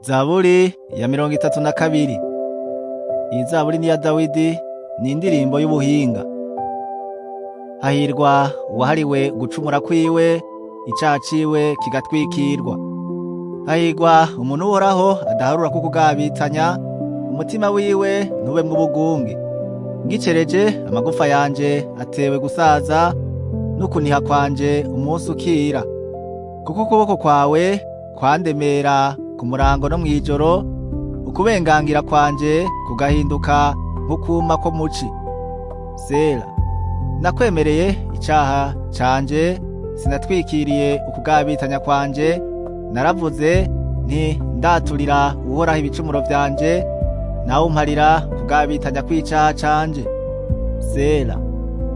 Zaburi ya 32. Iyi zaburi ni iya Dawidi, ni indirimbo y'ubuhinga. Hahirwa uwahariwe gucumura kwiwe, icaha ciwe kigatwikirwa. Hahirwa umuntu Uhoraho adaharura kukugabitanya, umutima wiwe ntubemwo ubugunge. Ngicereje amagufa yanje atewe gusaza, n'ukuniha kwanje umunsi ukira. Kuko ukuboko kwawe kwandemera ku murango no mw'ijoro, ukubengangira kwanje kugahinduka nk'ukuma ko muci. Sela. Nakwemereye icaha canje, sinatwikiriye ukugabitanya kwanje, naravuze nti ndaturira Uhoraho ibicumuro vyanje, nawe umparira kugabitanya kw'icaha canje. Sela.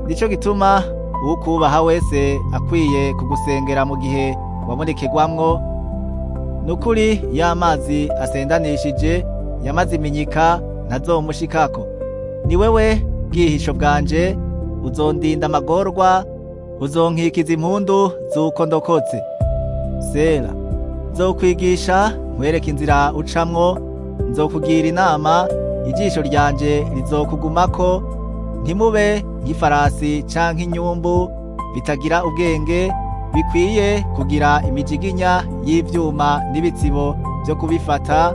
Nico gituma uwukubaha wese akwiye kugusengera mu gihe wabonekerwamwo. Nukuri iyo amazi asendanishije yamaze iminyika ntazomushikako. Ni wewe bwihisho bwanje, uzondinda amagorwa, uzonkikiza impundu z'uko ndokotse. Sela. Nzokwigisha nkwereke inzira ucamwo, nzokugira inama, ijisho ryanje rizokugumako. Ntimube nk'ifarasi canke inyumbu bitagira ubwenge, bikwiye kugira imijiginya y'ivyuma n'ibitsibo vyo kubifata,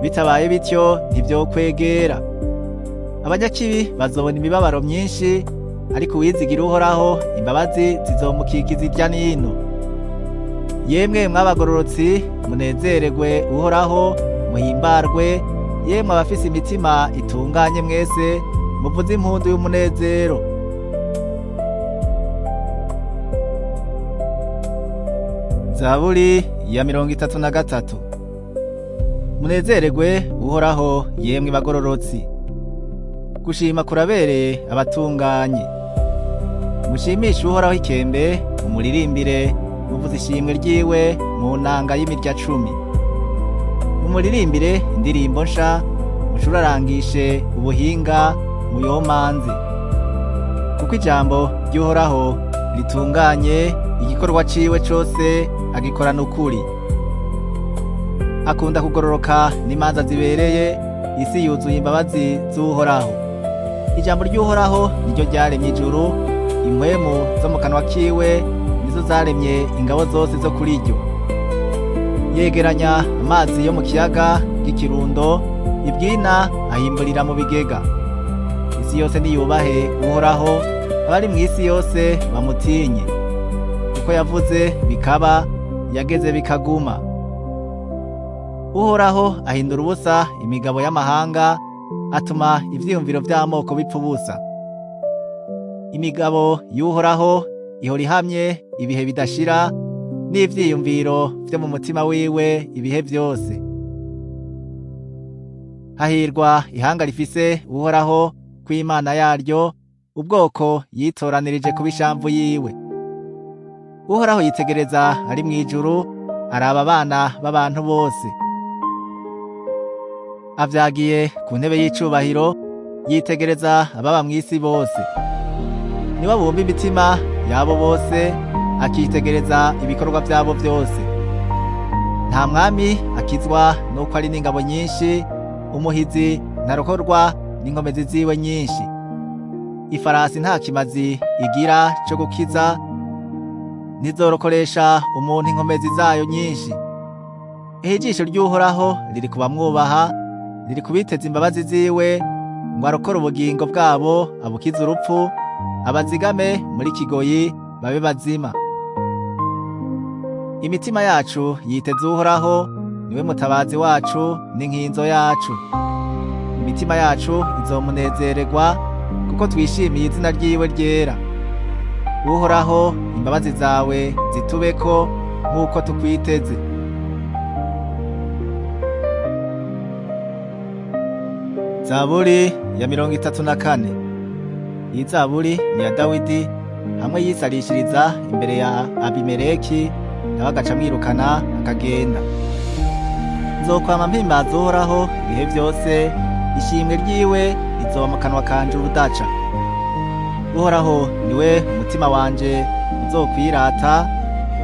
bitabaye bityo ntivyokwegera. Abanyakibi bazobona imibabaro myinshi, ariko uwizigira Uhoraho imbabazi zizomukikiza irya nino. Yemwe mw'abagororotsi, munezererwe Uhoraho, muhimbarwe, yemwe abafise imitima itunganye mwese, muvuze impundu y'umunezero. Zaburi ya 33. Munezererwe Uhoraho, yemwe bagororotsi. Gushima kurabereye abatunganye. Mushimishe Uhoraho ikembe, umuririmbire, muvuze ishimwe ryiwe mu nanga y'imirya cumi. Mumuririmbire indirimbo nsha, mucurarangishe ubuhinga muyomanze. Kuko ijambo ry'Uhoraho ritunganye, igikorwa ciwe cose agikorana ukuri. Akunda kugororoka n'imanza zibereye, isi yuzuye imbabazi z'Uhoraho. Ijambo ry'Uhoraho niryo ryaremye ijuru, impwemu zo mu kanwa kiwe nizo zaremye ingabo zose zo kuri ryo. Yegeranya amazi yo mu kiyaga g'ikirundo, ibwina ahimburira mu bigega. Isi yose niyubahe Uhoraho, abari mw'isi yose bamutinye. Kuko yavuze bikaba, yageze bikaguma. Uhoraho ahindura ubusa imigabo y'amahanga, atuma ivyiyumviro vy'amoko bipfa ubusa. Imigabo y'Uhoraho ihora ihamye ibihe bidashira, n'ivyiyumviro vyo mu mutima wiwe ibihe vyose. Hahirwa ihanga rifise Uhoraho kw'Imana yaryo, ubwoko yitoranirije kuba ishamvu yiwe. Uhoraho yitegereza ari mw'ijuru, araba abana b'abantu bose. Avyagiye ku ntebe y'icubahiro, yitegereza ababa mw'isi bose. Niwe abumba imitima yabo bose, akitegereza ibikorwa vyabo vyose. Nta mwami akizwa nuko ari n'ingabo nyinshi, umuhizi ntarokorwa n'inkomezi ziwe nyinshi. Ifarasi nta kimazi igira co gukiza, ntizorokoresha umuntu inkomezi zayo nyinshi. Ijisho ry'Uhoraho riri ku bamwubaha, riri kubiteza imbabazi ziwe, ngo arokore ubugingo bwabo abukize urupfu, abazigame muri kigoyi babe bazima. Imitima yacu yiteze Uhoraho, niwe mutabazi wacu n'inkinzo yacu. Imitima yacu izomunezererwa, kuko twishimiye izina ryiwe ryera. Uhoraho, imbabazi zawe zitubeko nk'uko tukwiteze. Zaburi ya 34. Iyi zaburi ni ya Dawidi, hamwe yisarishiriza imbere ya Abimeleki, nawe agaca amwirukana akagenda. Nzokwama mpimbaza Uhoraho ibihe vyose, ishimwe ryiwe rizoba mu kanwa kanje urudaca. Uhoraho niwe umutima wanje uzokwirata,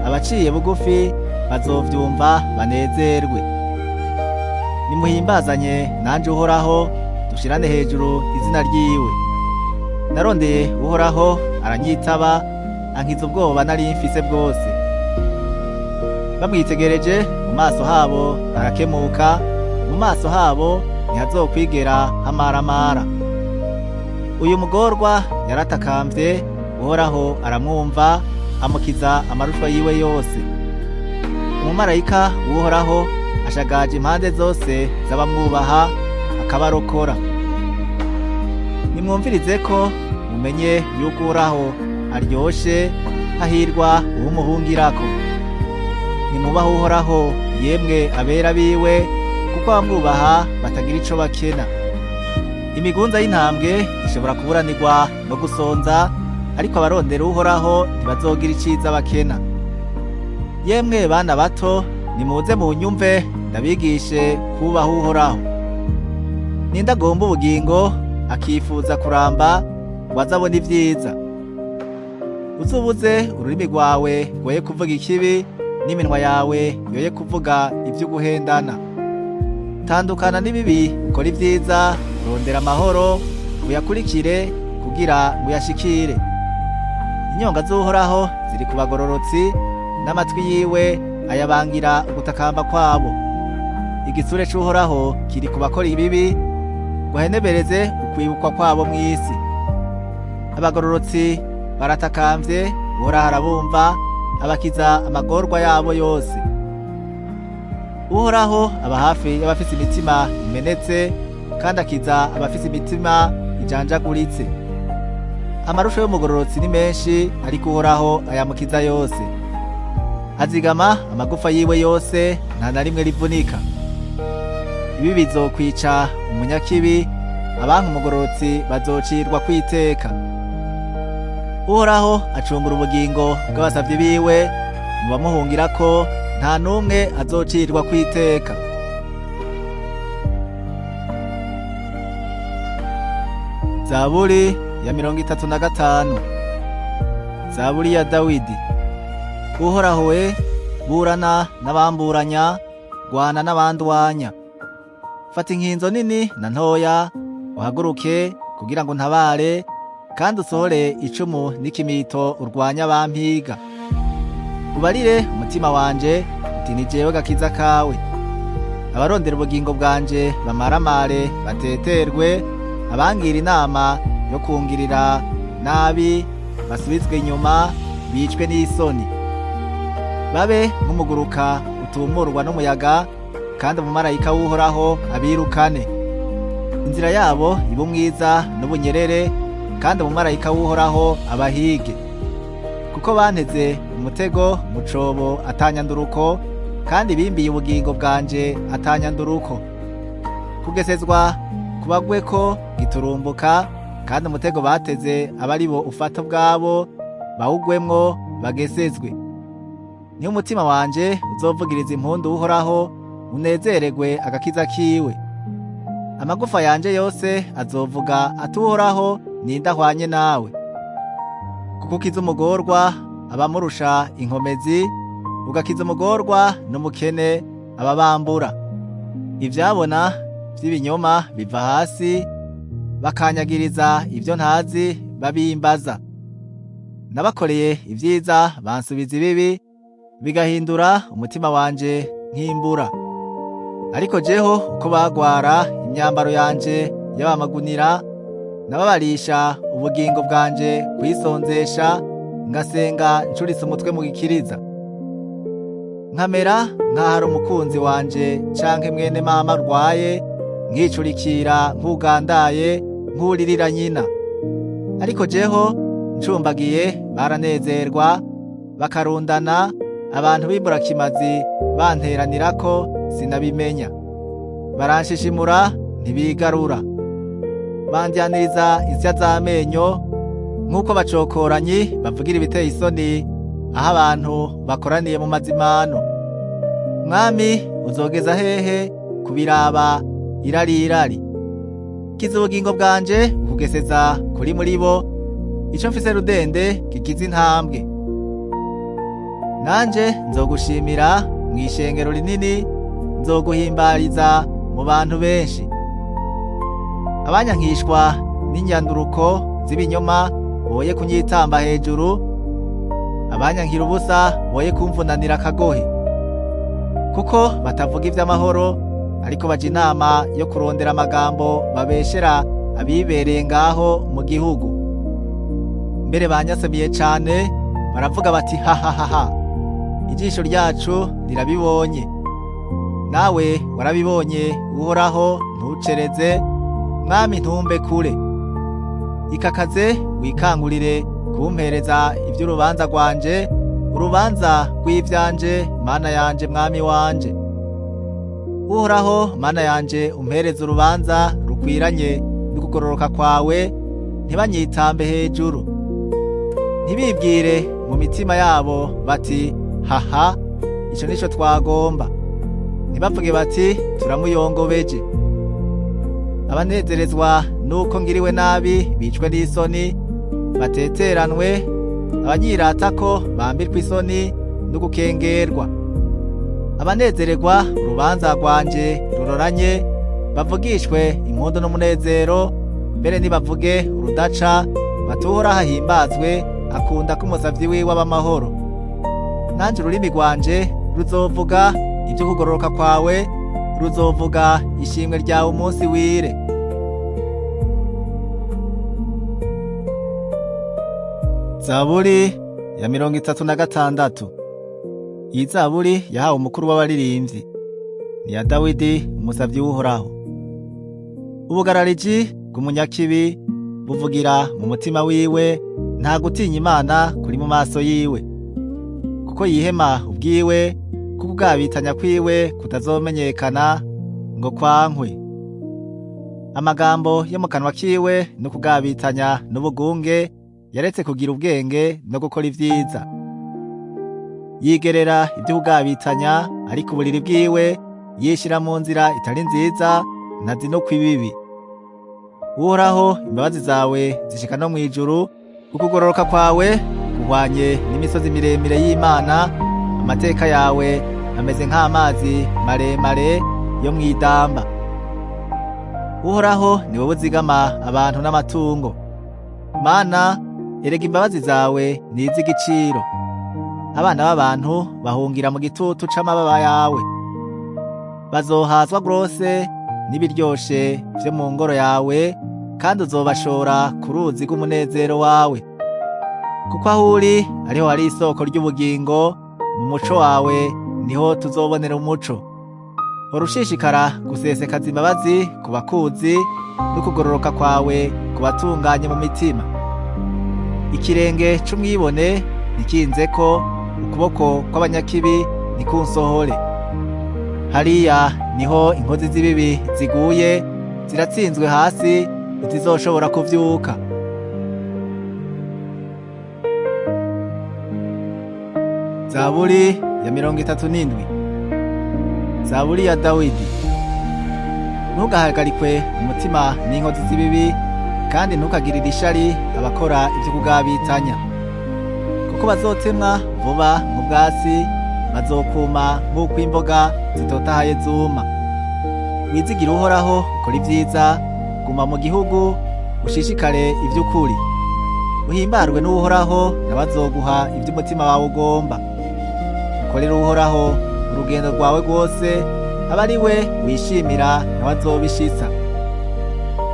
abaciye bugufi bazovyumva banezerwe. Nimuhimbazanye nanje Uhoraho, dushirane hejuru izina ryiwe. Narondeye Uhoraho aranyitaba, ankiza ubwoba nari mfise bwose. Bamwitegereje mu maso habo harakemuka, mu maso habo ntihazokwigera hamaramara. Uyu mugorwa yaratakamvye, Uhoraho aramwumva, amukiza amarushwa yiwe yose. Umumarayika w'Uhoraho ashagaje impande zose z'abamwubaha, akabarokora. Nimwumvirize ko mumenye yuko Uhoraho aryoshe, hahirwa uwumuhungirako. Nimwubahe Uhoraho yemwe abera biwe, kuko abamwubaha batagira ico bakena. Imigunza y'intambwe ishobora kuburanirwa no gusonza, ariko abarondera Uhoraho ntibazogira iciza bakena. Yemwe bana bato, nimuze munyumve, ndabigishe kubaha Uhoraho. Ninde agomba ubugingo akifuza kuramba ngo azabone ivyiza? Uzubuze ururimi rwawe rwoye kuvuga ikibi, n'iminwa yawe yoye kuvuga ivy'uguhendana. Tandukana n'ibibi ukore ivyiza, rondera amahoro uyakurikire kugira ngo uyashikire. Inyonga z'Uhoraho ziri ku bagororotsi, n'amatwi yiwe ayabangira ugutakamba kwabo. Igitsure c'Uhoraho kiri ku bakora ibibi, ngo ahenebereze ukwibukwa kwabo mw'isi. Abagororotsi baratakamvye, Uhoraho arabumva, abakiza amagorwa yabo yose. Uhoraho aba hafi y'abafise imitima imenetse, kandi akiza abafise imitima ijanjaguritse. Amarusho y'umugororotsi ni menshi, ariko Uhoraho ayamukiza yose. Azigama amagufa yiwe yose, nta na rimwe rivunika. Ibi bizokwica umunyakibi, abanka umugororotsi bazocirwa kwiteka. Uhoraho acungura ubugingo bw'abasavyi biwe, mu bamuhungirako nta n'umwe azocirwa kwiteka. Zaburi ya 35. Zaburi ya Dawidi. Uhoraho we, burana n'abamburanya, rwana n'abandwanya. Fata inkinzo nini na ntoya, uhaguruke kugira ngo ntabare, kandi usohore icumu n'ikimito urwanya abampiga. Ubarire umutima wanje uti ni jewe gakiza kawe. Abarondera ubugingo bwanje bamaramare bateterwe, abangira inama yo kungirira nabi basubizwe inyuma bicwe n'isoni. Babe nk'umuguruka utumurwa n'umuyaga, kandi umumarayika w'Uhoraho abirukane. Inzira yabo ibe umwiza n'ubunyerere, kandi umumarayika w'Uhoraho abahige. Kuko banteze umutego mu cobo atanyanduruko, kandi bimbiye ubugingo bwanje atanyanduruko. Kugesezwa kubagweko giturumbuka, kandi umutego bateze aba ari bo ufata ubwabo, bawugwemwo bagesezwe. Niho umutima wanje uzovugiriza impundu Uhoraho, unezeregwe agakiza kiwe. Amagufa yanje yose azovuga ati Uhoraho ninde ahwanye nawe? Kuko ukiza umugorwa abamurusha inkomezi, ugakiza umugorwa n'umukene ababambura. Ivyabona vy'ibinyoma biva hasi, bakanyagiriza ivyo ntazi babimbaza. Nabakoreye ivyiza bansubiza ibibi, bigahindura umutima wanje nk'imbura. Ariko jeho uko bagwara imyambaro yanje y'abamagunira, nababarisha ubugingo bwanje kwisonzesha, ngasenga ncuritse umutwe mu gikiriza. Nkamera nk'ahari umukunzi wanje canke mwene mama arwaye, nkicurikira nk'ugandaye, nk'uririra nyina. Ariko jeho ncumbagiye baranezerwa, bakarundana, abantu b'imburakimazi banteranirako sinabimenya. Baranshishimura ntibigarura, bandyaniriza insya z'amenyo, nk'uko bacokoranyi bavugira ibiteye isoni aho abantu bakoraniye mu mazimano. Mwami, uzogeza hehe kubiraba irari irari? Kiza ubugingo bwanje ukugeseza kuri muri bo, ico mfise rudende kigize intambwe. Nanje nzogushimira mw'ishengero rinini, nzoguhimbariza mu bantu benshi. Abanyankishwa n'inyanduruko z'ibinyoma boye kunyitamba hejuru, abanyankira ubusa boye kumvunanira akagohe. Kuko batavuga ivy'amahoro, ariko baja inama yo kurondera amagambo babeshera abibereye ngaho mu gihugu. Mbere banyasamiye cane, baravuga bati hahahaha, ijisho ryacu rirabibonye. Nawe warabibonye, Uhoraho, ntucereze, Mwami ntumbe kure. Ikakaze wikangurire kumpereza ivy'urubanza rwanje, urubanza rw'ivyanje, Mana yanje, Mwami wanje. Uhoraho, Mana yanje, umpereze urubanza rukwiranye n'ukugororoka kwawe, ntibanyitambe hejuru. Ntibibwire mu mitima yabo bati haha, ico nico twagomba. Ntibavuge bati turamuyongobeje. Abanezerezwa nuko ngiriwe nabi bicwe n'isoni, bateteranwe, abanyiratako bambirwe isoni no gukengerwa. Abanezererwa urubanza rwanje ruroranye, bavugishwe impundu n'umunezero, mbere nibavuge urudaca, bati Uhoraho ahimbazwe, akunda ko umusavyi wiwe aba amahoro. Nanje ururimi rwanje ruzovuga ivyo kugororoka kwawe, ruzovuga ishimwe ryawe umunsi wire. Zaburi ya 36. Iyi zaburi yahawe umukuru w'abaririmbyi, ni iya Dawidi umusavyi w'Uhoraho. Ubugarariji bw'umunyakibi buvugira mu mutima wiwe, nta gutinya Imana kuri mu maso yiwe. Kuko yihema ubwiwe, kuko ugabitanya kwiwe kutazomenyekana ngo kwankwe. Amagambo yo mu kanwa kiwe no kugabitanya n'ubugunge, yaretse kugira ubwenge no gukora ivyiza. Yigerera ivyo kugabitanya, ariko uburiri bwiwe yishira mu nzira itari nziza, ntazi no kwibibi. Uhoraho, imbabazi zawe zishika no mw'ijuru, ukugororoka kwawe guhwanye n'imisozi miremire y'Imana. Amateka yawe ameze nk'amazi maremare yo mw'idamba. Uhoraho, ni wowe uzigama abantu n'amatungo. Mana, erega imbabazi zawe ni iz'igiciro. Abana b'abantu bahungira mu gitutu c'amababa yawe. Bazohazwa rwose n'ibiryoshe vyo mu ngoro yawe, kandi uzobashora ku ruzi rw'umunezero wawe. Kuko aho uri ariho hari isoko ry'ubugingo, mu muco wawe niho tuzobonera umuco. Urushishikara gusesekaza imbabazi ku bakuzi, n'ukugororoka kwawe ku batunganye mu mitima. Ikirenge c'umwibone ntikinzeko, ukuboko kw'abanyakibi ntikunsohore. Hariya niho inkozi z'ibibi ziguye, ziratsinzwe hasi, ntizizoshobora kuvyuka. Zaburi ya 37. Zaburi ya Dawidi. Ntugahagarikwe umutima n'inkozi z'ibibi, kandi ntukagirire ishari abakora ivyo kugabitanya. Kuko bazotemwa vuba nk'ubwatsi, bazokuma nk'uko imboga zitotahaye zuma. Wizigire Uhoraho, ukore ivyiza, guma mu gihugu, ushishikare ivy'ukuri. Uhimbarwe n'Uhoraho, nawe azoguha ivy'umutima wawe ugomba. Ukorere Uhoraho urugendo rwawe rwose, abe ari we wishimira, nawe azobishitsa.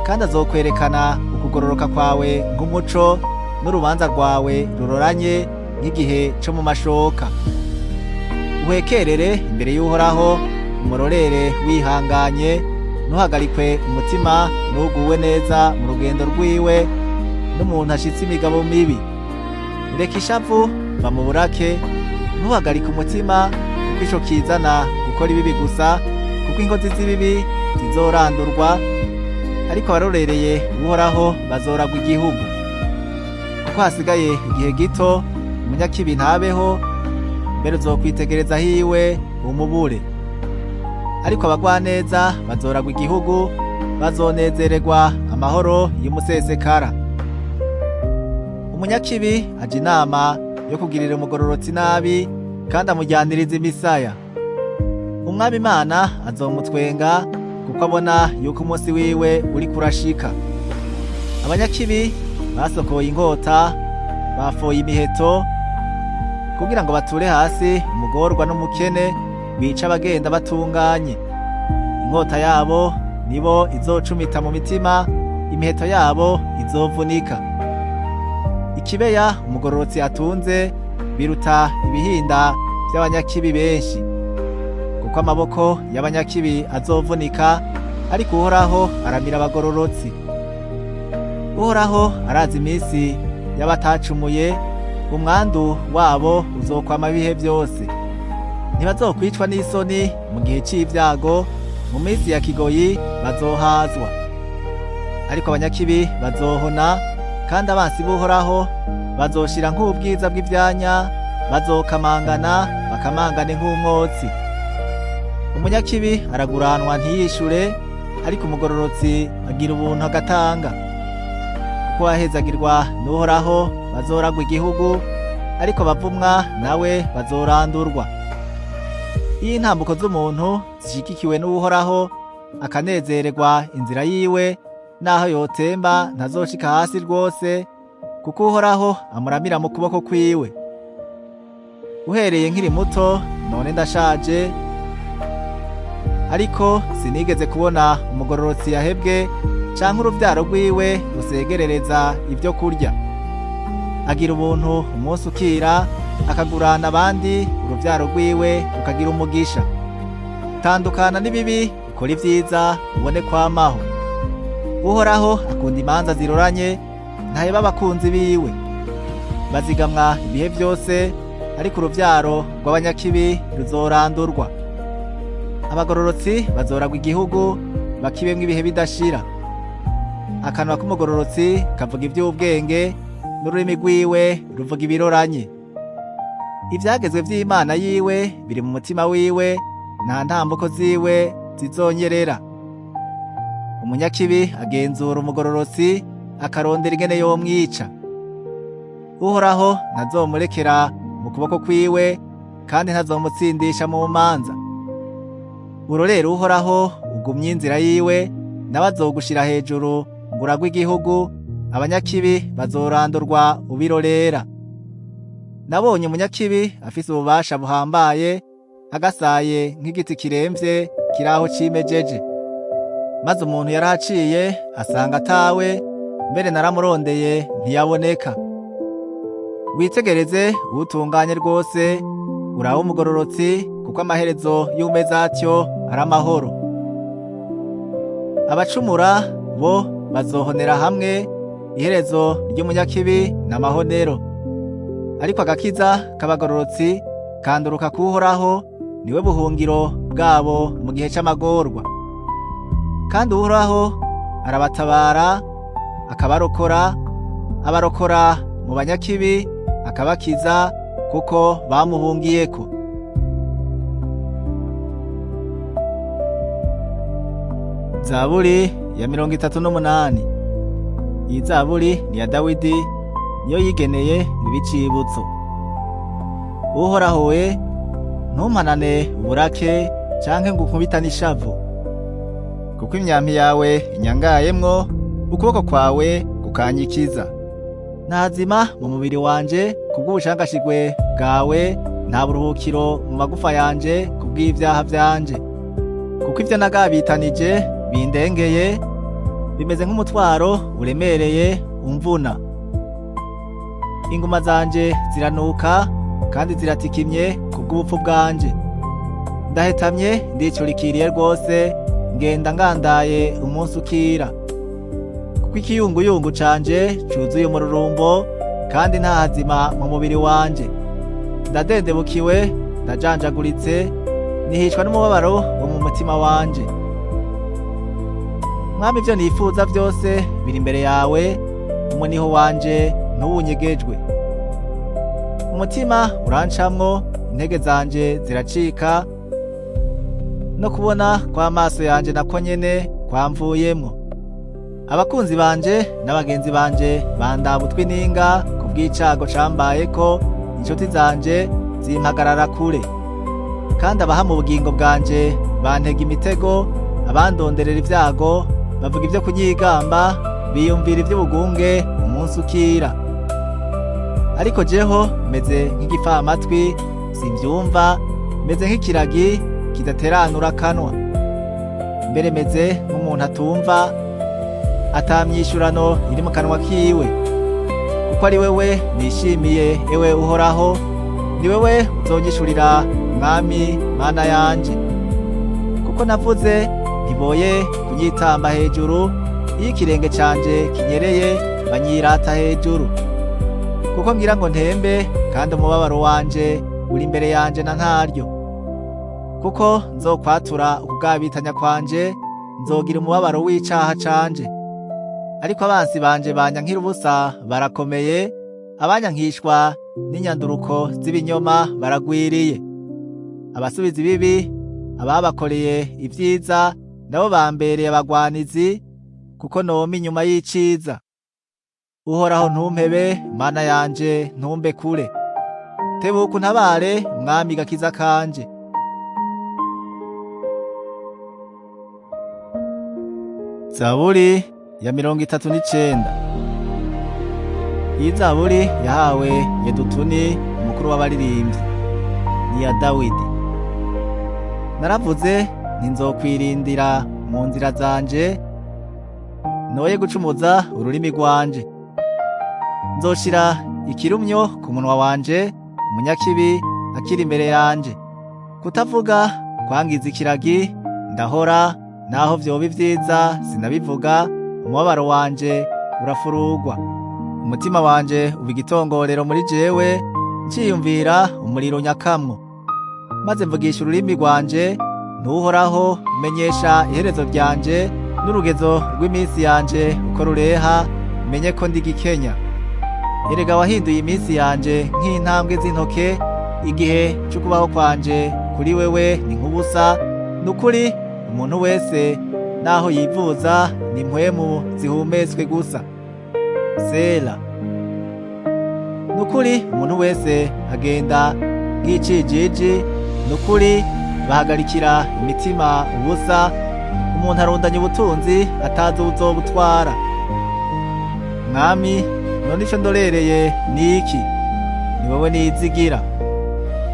Kandi azokwerekana ukugororoka kwawe nk'umuco, n'urubanza rwawe ruroranye nk'igihe co mu mashoka. Uhwekerere imbere y'Uhoraho, umurorere wihanganye, ntuhagarikwe umutima n'uguwe neza mu rugendo rwiwe, n'umuntu ashitse imigabo mibi. Reka ishavu, va mu burake, ntuhagarike umutima, kuko ico kizana gukora ibibi gusa, kuko inkozi z'ibibi zizorandurwa, ariko abarorereye Uhoraho bazoragwa igihugu. Kuko hasigaye igihe gito, umunyakibi ntabeho, mbere uzokwitegereza hiwe umubure. Ariko abagwaneza bazoragwa igihugu, bazonezererwa amahoro y'umusesekara. Umunyakibi aja inama yo kugirira umugororotsi nabi, kandi amujyaniriza imisaya. Umwami Imana azomutwenga, kuko abona yuko umunsi wiwe uriko urashika. Abanyakibi basokoye inkota, bafoye imiheto, kugira ngo bature hasi umugorwa n'umukene, bice abagenda batunganye. Inkota yabo nibo izocumita mu mitima, imiheto yabo izovunika. Ikibeya umugororotsi atunze biruta ibihinda vy'abanyakibi benshi, kuko amaboko y'abanyakibi azovunika, ariko Uhoraho aramira abagororotsi. Uhoraho arazi iminsi y'abatacumuye, umwandu wabo uzokwama ibihe vyose. Ntibazokwicwa n'isoni mu gihe c'ivyago, mu minsi ya kigoyi bazohazwa. Ariko abanyakibi bazohona, kandi abansi b'Uhoraho bazoshira nk'ubwiza bw'ivyanya, bazokamangana bakamangane nk'umwotsi. Umunyakibi araguranwa ntiyishure, ariko umugororotsi agira ubuntu agatanga. Kuko abahezagirwa n'Uhoraho bazoragwa igihugu, ariko abavumwa nawe bazorandurwa. Iyo intambuko z'umuntu zishigikiwe n'Uhoraho, akanezererwa inzira yiwe, naho yotemba ntazoshika hasi rwose, kuko Uhoraho amuramira mu kuboko kwiwe. Uhereye nkiri muto none ndashaje, ariko sinigeze kubona umugororotsi yahebwe, canke uruvyaro rwiwe rusegerereza ivyo kurya. Agira ubuntu umunsi ukira, akagurana abandi, uruvyaro rwiwe rukagira umugisha. Tandukana n'ibibi, ukore ivyiza, ubone kwamaho. Uhoraho akunda imanza ziroranye, ntaheba abakunzi biwe. Bazigamwa ibihe vyose, ariko uruvyaro rw'abanyakibi ruzorandurwa. Abagororotsi bazoragwa igihugu, bakibemwo ibihe bidashira. Akanwa k'umugororotsi kavuga ivy'ubwenge, n'ururimi rwiwe ruvuga ibiroranye. Ivyagezwe vy'Imana yiwe biri mu mutima wiwe, nta ntambuko ziwe zizonyerera. Umunyakibi agenzura umugororotsi, akarondera ingene yomwica. Uhoraho ntazomurekera mu kuboko kwiwe, kandi ntazomutsindisha mu manza. Urorere Uhoraho ugumye inzira yiwe, nawe azogushira hejuru ngo uragwe igihugu, abanyakibi bazorandurwa ubirorera. Nabonye umunyakibi afise ububasha buhambaye, agasaye nk'igiti kiremvye kiri aho cimejeje. Maze umuntu yarahaciye asanga atawe, mbere naramurondeye ntiyaboneka. Witegereze utunganye rwose, urabe umugororotsi, kuko amaherezo y'umeze atyo ari amahoro. Abacumura bo bazohonera hamwe, iherezo ry'umunyakibi n'amahonero. Ariko agakiza k'abagororotsi kanduruka k'Uhoraho, niwe buhungiro bwabo mu gihe c'amagorwa. Kandi Uhoraho arabatabara, akabarokora, abarokora mu banyakibi, akabakiza kuko bamuhungiyeko. Zaburi ya 38. Iyi zaburi ni iya Dawidi, niyo yigeneye ngo ibe icibutso. Uhoraho we, ntumpanane uburake canke ngo unkubitane ishavu, kuko imyampi yawe inyangayemwo, ukuboko kwawe kukanyikiza. Ntazima mu mubiri wanje kubw'ubushangashigwe bwawe, nta buruhukiro mu magufa yanje kubw'ivyaha vyanje. Kuko ivyo nagabitanije bindengeye, bimeze nk'umutwaro uremereye umvuna. Inguma zanje ziranuka kandi ziratikimye kubw'ubupfu bwanje. Ndahetamye ndicurikiriye rwose, ngenda ngandaye umunsi ukira. Kuko ikiyunguyungu canje cuzuye umururumbo, kandi nta hazima mu mubiri wanje. Ndadendebukiwe, ndajanjaguritse, nihishwa n'umubabaro wo mu mutima wanje. Mwami, ivyo nifuza vyose biri imbere yawe, umuniho wanje ntuwunyegejwe. Umutima urancamwo, intege zanje ziracika, no kubona kw'amaso yanje nako nyene kwamvuyemwo. Abakunzi banje n'abagenzi banje bandaba utwi ninga kubw'icago cambayeko, inshuti zanje zimpagarara kure. Kandi abaha mu bugingo bwanje bantega imitego, Abandonderera ibyago bavuga ibyo kunyigamba, biyumvira iby'ubugunge umunsi ukira. Ariko jeho meze nk'igipfamatwi, simbyumva, meze nk'ikiragi kidateranura akanwa. Mbere meze nk'umuntu atumva, atamyishurano iri mu kanwa kiwe. Kuko ari wewe nishimiye, ewe Uhoraho, ni wewe uzonyishurira, Mwami Mana yanje. Kuko navuze ntiboye kunyitamba hejuru, iyo ikirenge canje kinyereye banyirata hejuru. Kuko ngira ngo ntembe, kandi umubabaro wanje uri imbere yanje na ntaryo. Kuko nzokwatura ukugabitanya kwanje, nzogira umubabaro w'icaha canje. Ariko abansi banje banyankira ubusa barakomeye, abanyankishwa n'inyanduruko z'ibinyoma baragwiriye. Abasubiza ibibi ababakoreye ibyiza nabo bambereye abagwanizi, kuko noma inyuma y'iciza. Uhoraho ntumpebe, Mana yanje ntumbe kure. Tebuka untabare, Mwami gakiza kanje. Zaburi ya 39. Iyi zaburi yahawe Yedutuni umukuru w'abaririmbyi, ni iya Dawidi. Naravuze nti nzokwirindira mu nzira zanje, noye gucumuza ururimi rwanje. Nzoshira ikirumyo ku munwa wanje, umunyakibi akiri imbere yanje. Kutavuga kwangiza ikiragi, ndahora naho vyoba ivyiza sinabivuga, umubabaro wanje urafurugwa. Umutima wanje uba igitongorero muri jewe, nciyumvira umuriro nyakamwo. Maze mvugisha ururimi rwanje, ntuhoraho menyesha iherezo ryanje n'urugezo rw'iminsi yanje uko rureha, menye ko ndi gikenya. Erega wahinduye iminsi yanje nk'intambwe z'intoke, igihe c'ukubaho kwanje kuri wewe ni nk'ubusa. Nukuri umuntu wese naho yivuza ni mpwemu zihumetswe gusa. Sela. Nukuri umuntu wese agenda nk'icijiji, nukuri bahagarikira imitima ubusa, umuntu arundanya ubutunzi atazi uwuzobutwara. Mwami, none ico ndorereye ni iki? Ni wowe nizigira.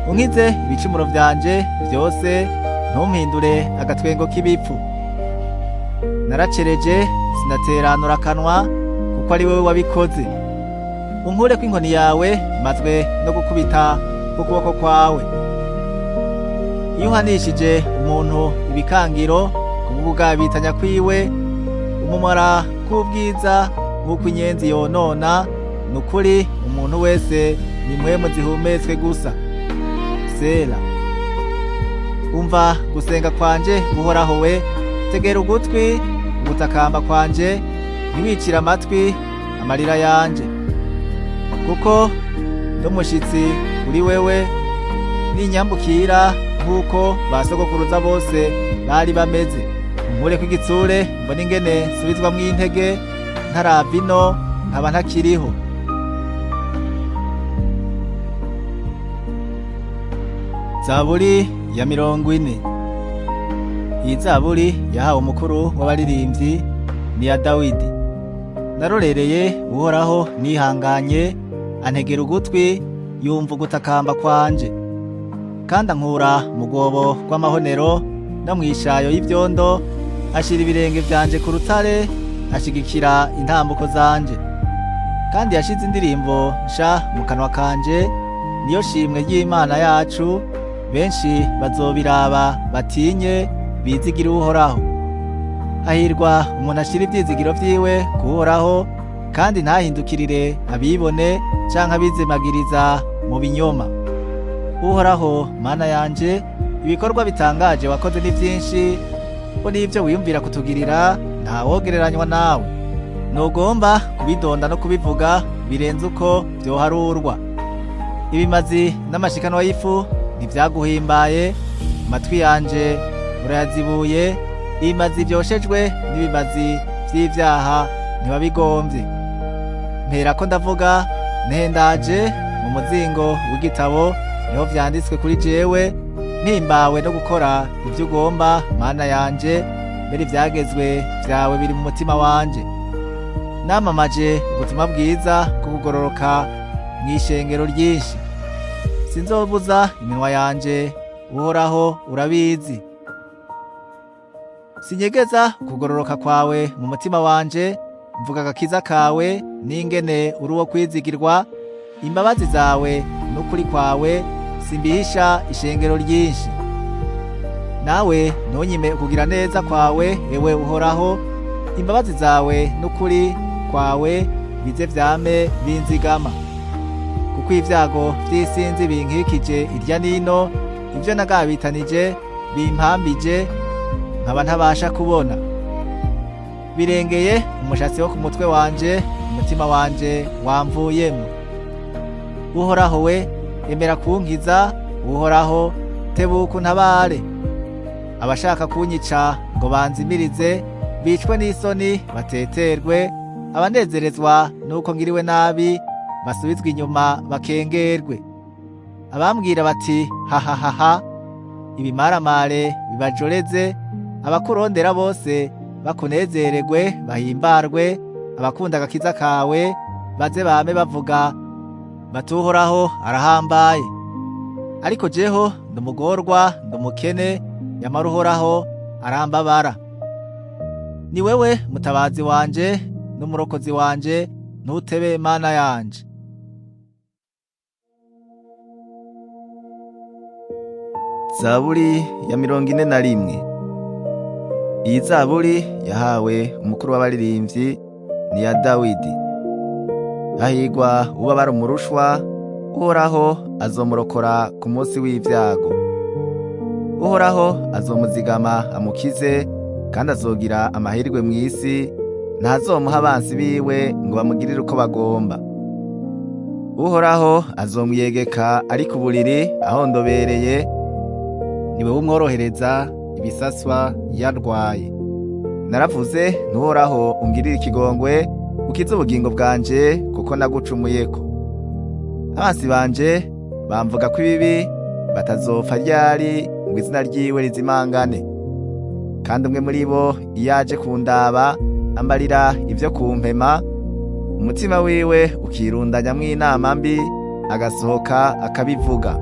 Unkize ibicumuro vyanje vyose, ntumpindure agatwengo k'ibipfu. Naracereje sinateranura akanwa, kuko ari wewe wabikoze. Unkureko inkoni yawe, mazwe no gukubita k'ukuboko kwawe. Iyo uhanishije umuntu ibikangiro kubw'ugabitanya kwiwe, umumara k'ubwiza nk'uko inyenzi yonona, nukuri umuntu wese ni mpwemu zihumetswe gusa. Sela. Umva gusenga kwanje, Uhoraho we, tegera ugutwi ugutakamba kwanje, ntiwicire amatwi amarira yanje. Kuko nd'umushitsi kuri wewe, ninyambukira nk'uko ba sogokuruza bose bari bameze. Unkureko igitsure mbone ingene nsubizwamwo intege, ntarava ino nkaba ntakiriho. Zaburi ya 40. Iyi zaburi yahawe umukuru w'abaririmbyi, ni iya Dawidi. Narorereye Uhoraho nihanganye, antegera ugutwi yumva ugutakamba kwanje. Kandi ankura mu rwobo rw'amahonero no mw'ishayo y'ivyondo, ashira ibirenge vyanje ku rutare, ashigikira intambuko zanje. Kandi yashize indirimbo nsha mu kanwa kanje, niyo shimwe ry'Imana yacu, benshi bazobiraba batinye, bizigire Uhoraho. Hahirwa umuntu ashira ivyizigiro vyiwe ku Uhoraho, kandi ntahindukirire abibone canke abizemagiriza mu binyoma. Uhoraho Mana yanje, ibikorwa bitangaje wakoze ni vyinshi, bo n'ivyo wiyumvira kutugirira ntawogereranywa nawe. Ntugomba kubidonda no kubivuga birenze uko vyoharurwa. Ibimazi n'amashikanwa y'ifu ntivyaguhimbaye, amatwi yanje urayazibuye, ibimazi vyoshejwe n'ibimazi vy'ivyaha ntiwabigomvye. Mperako ndavuga, ntendaje mu muzingo w'igitabo, niho vyanditswe kuri jewe, mpimbawe no gukora ivyo ugomba, Mana yanje, Mbere ivyagezwe vyawe biri mu mutima wanje. Namamaje ubutumwa bwiza bwo kugororoka mw'ishengero ryinshi. Sinzobuza iminwa yanje, Uhoraho urabizi. Sinyegeza ukugororoka kwawe mu mutima wanje, mvuga agakiza kawe n'ingene uri uwo kwizigirwa. Imbabazi zawe n'ukuri kwawe simbihisha ishengero ryinshi. Nawe ntunyime ukugira neza kwawe, ewe Uhoraho. Imbabazi zawe n'ukuri kwawe bize vyame binzigama. Kuko ivyago vy'isinzi binkikije irya nino, ivyo nagabitanije bimpambije, nkaba ntabasha kubona. Birengeye umushatsi wo ku mutwe wanje, umutima wanje wamvuyemo. Uhoraho we, emera kunkiza. Uhoraho, tebuka untabare. Abashaka kunyica ngo banzimirize bicwe n'isoni bateterwe. Abanezerezwa nuko ngiriwe nabi basubizwe inyuma bakengerwe. Abambwira bati hahahaha, ibimaramare bibajoreze. Abakurondera bose bakunezererwe bahimbarwe. Abakunda agakiza kawe baze bame bavuga bati Uhoraho arahambaye. Ariko jeho ndumugorwa, ndumukene, yamara Uhoraho arambabara. Ni wewe mutabazi wanje n'umurokozi wanje, ntutebe Mana yanje. Zaburi ya 41. Iyi zaburi yahawe umukuru w'abaririmbyi, ni iya Dawidi. Hahigwa ubabara umurushwa, Uhoraho azomurokora ku munsi w'ivyago. Uhoraho azomuzigama amukize, kandi azogira amahirwe mw'isi, ntazomuha abansi biwe ngo bamugirire uko bagomba. Uhoraho azomwiyegeka ari ku buriri ahondobereye, ni wewe umworohereza ibisaswa yarwaye. Naravuze ntuhoraho ungirire ikigongwe, ukize ubugingo bwanje kuko nagucumuyeko. Abansi banje bamvuga ko ibibi, batazopfa ryari ngo izina ryiwe rizimangane. Kandi umwe muri bo iyo aje kundaba ambarira ivyo kumpema, umutima wiwe ukirundanyamwo inama mbi, agasohoka akabivuga.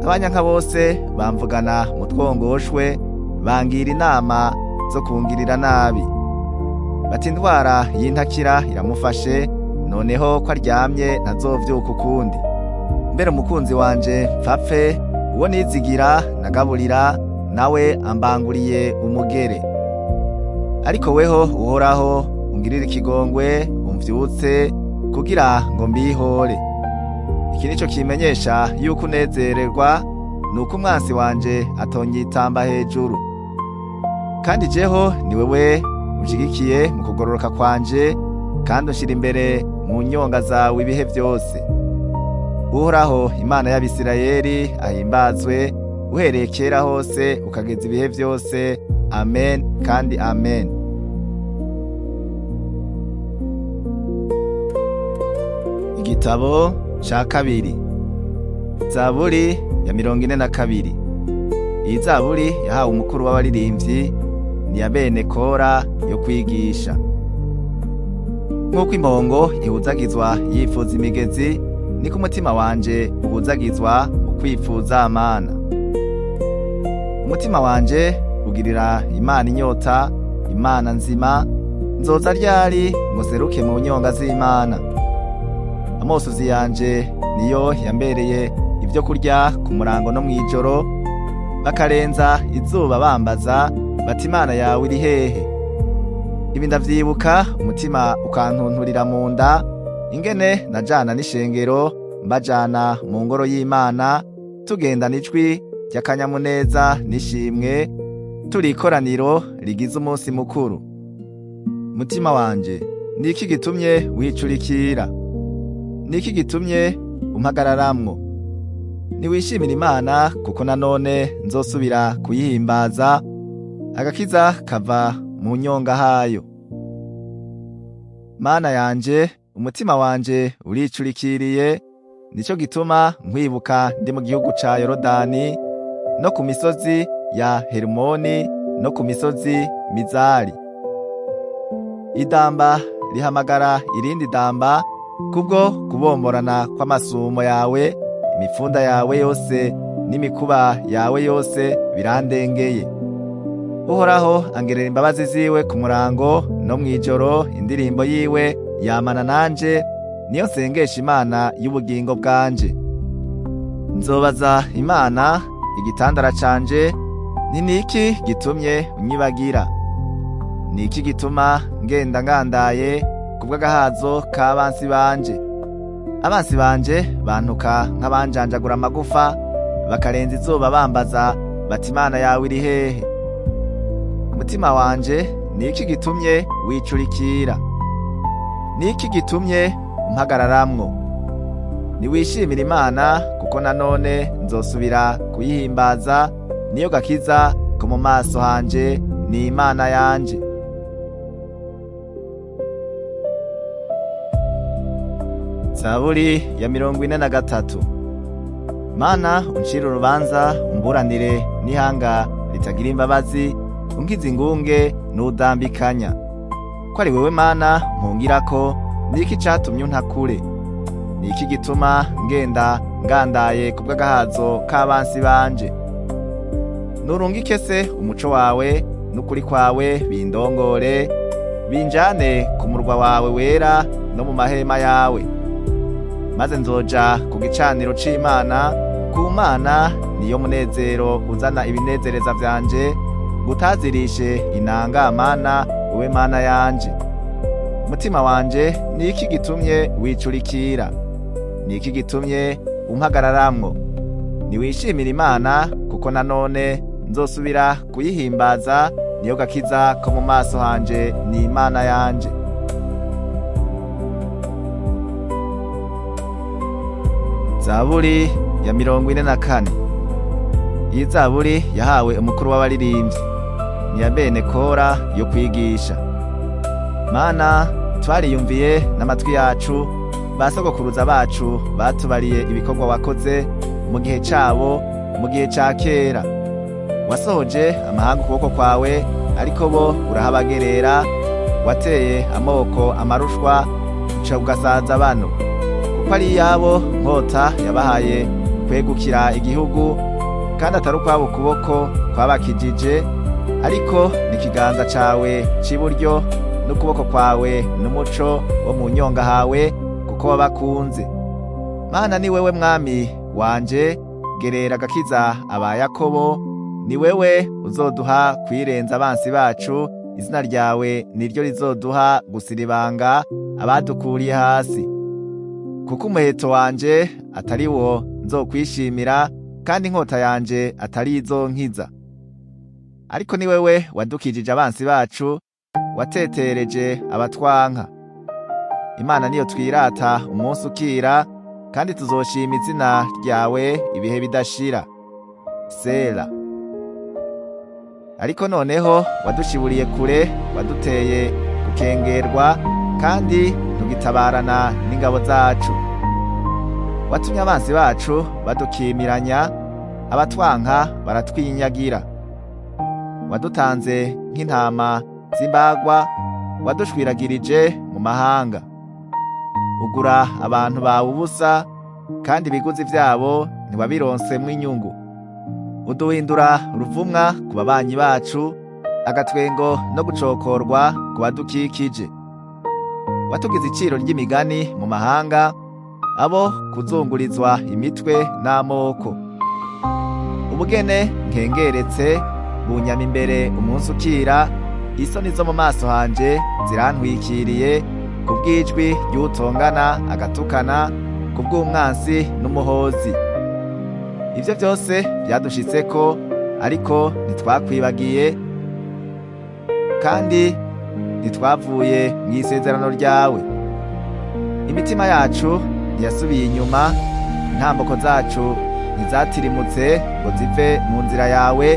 Abanyanka bose bamvugana mu twongoshwe, bangira inama zo kungirira nabi. Bati indwara y'intakira iramufashe, noneho ko aryamye ntazovyuka ukundi. Mbere umukunzi wanje mpfapfe, uwo nizigira nagaburira, nawe ambanguriye umugere. Ariko weho Uhoraho ungirire ikigongwe, umvyutse kugira ngo mbihore. Iki nico kimenyesha yuko unezererwa, nuko umwansi wanje atonyitamba hejuru. Kandi jeho ni wewe unshigikiye mu kugororoka kwanje, kandi unshira imbere mu nyonga zawe ibihe vyose. Uhoraho Imana y'Abisirayeli ahimbazwe, uhereye kera hose ukageza ibihe vyose. Amen kandi amen. Igitabo ca kabiri. Zaburi ya 42. Iyi zaburi yahawe umukuru w'abaririmbyi, ni ya bene Kora yo kwigisha. Nk'uko impongo ihuzagizwa yifuza imigezi, niko umutima wanje uhuzagizwa ukwifuza Amana. Umutima wanje ugirira Imana inyota, Imana nzima. Nzoza ryari ngo seruke mu nyonga z'Imana? Amosozi yanje niyo yambereye ibyo kurya ku murango no mw'ijoro, bakarenza izuba bambaza bati Imana yawe iri hehe? Ibi ndavyibuka, umutima ukantunturira mu nda, ingene najana n'ishengero mbajana mu ngoro y'Imana, tugendana ijwi ry'akanyamuneza n'ishimwe, turi ikoraniro rigize umunsi mukuru. Mutima wanje, niki gitumye wicurikira? Niki gitumye umpagararamwo? Niwishimira Imana, kuko nanone nzosubira kuyihimbaza, agakiza kava mu nyonga hayo. Mana yanje, umutima wanje uricurikiriye, nico gituma nkwibuka ndi mu gihugu ca Yorodani no ku misozi ya Herumoni. no ku misozi Mizari. Idamba rihamagara irindi damba kubwo kubomborana kw'amasumo yawe, imifunda yawe yose n'imikuba yawe yose birandengeye. Uhoraho angerera imbabazi ziwe ku murango no mw'ijoro, indirimbo yiwe yamana nanje, niyo nsengesha Imana y'ubugingo bwanje. Nzobaza Imana igitandara canje, ni niki gitumye unyibagira? Ni iki gituma ngenda ngandaye kubw'agahazo k'abansi banje? Abansi banje bantuka nk'abanjanjagura amagufa, bakarenza izuba bambaza bati Imana yawe iri hehe? Mutima wanje, ni iki gitumye wicurikira? Ni iki gitumye umpagararamwo? Niwishimira Imana, kuko nanone nzosubira kuyihimbaza, niyo gakiza ko mu maso hanje, ni Imana yanje. Zaburi ya 43. Mana, uncire urubanza, umburanire n'ihanga ritagira imbabazi, unkize ingunge n'udambikanya. Ko ari wewe Mana mpungirako, niki catumye untakure? Niki gituma ngenda ngandaye kubw'agahazo k'abansi banje? Nurungike se umuco wawe n'ukuri kwawe bindongore, binjane ku murwa wawe wera no mu mahema yawe. Maze nzoja ku gicaniro c'Imana, ku Mana niyo munezero uzana ibinezereza vyanje, gutazirishe inanga Mana, wewe Mana yanje. Mutima wanje, niki gitumye wicurikira? Niki gitumye umpagararamwo? Niwishimira Imana, kuko nanone nzosubira kuyihimbaza, niyo gakiza ko mu maso hanje, ni Imana yanje. Zaburi ya 44. Iyi zaburi yahawe umukuru w'abaririmbyi, ni ya bene Kora yo kwigisha. Mana, twariyumviye n'amatwi yacu, basogokuruza bacu batubariye ibikorwa wakoze mu gihe cabo, mu gihe ca kera. Wasohoje amahanga ukuboko kwawe, ariko bo urahabagerera. Wateye amoko amarushwa, uca ugasaza bano, kuko ari iyabo nkota yabahaye kwegukira igihugu, kandi atari ukwabo ukuboko kwabakijije, ariko n'ikiganza cawe c'iburyo n'ukuboko kwawe n'umuco wo mu nyonga hawe, kuko wabakunze. Mana, ni wewe mwami wanje, gerera agakiza aba Yakobo, ni wewe uzoduha kwirenza abansi bacu, izina ryawe niryo rizoduha gusiribanga abadukuriye hasi. Kuko umuheto wanje atari wo nzokwishimira, kandi inkota yanje atari izonkiza. Ariko ni wewe wadukijije abansi bacu, watetereje abatwanka. Imana niyo twirata umunsi ukira, kandi tuzoshima izina ryawe ibihe bidashira. Sela. Ariko noneho wadushiburiye kure, waduteye gukengerwa, kandi ntugitabarana n'ingabo zacu. Watumye abansi bacu badukimiranya, abatwanka baratwinyagira. Wadutanze nk'intama z'imbagwa, wadushwiragirije mu mahanga. Ugura abantu bawe ubusa, kandi ibiguzi vyabo ntiwabironsemwo inyungu. Uduhindura ruvumwa ku babanyi bacu, agatwengo no gucokorwa ku badukikije. Watugize iciro ry'imigani mu mahanga, abo kuzungurizwa imitwe n'amoko. Ubugene nkengeretse bunyama imbere umunsi ukira, isoni zo mu maso hanje zirantwikiriye, kubw'ijwi ry'utongana agatukana, kubw'umwansi n'umuhozi. Ivyo byose byadushitseko, ariko ntitwakwibagiye, kandi ntitwavuye mu isezerano ryawe. Imitima yacu ntiyasubiye inyuma, intamboko zacu ntizatirimutse ngo zive mu nzira yawe,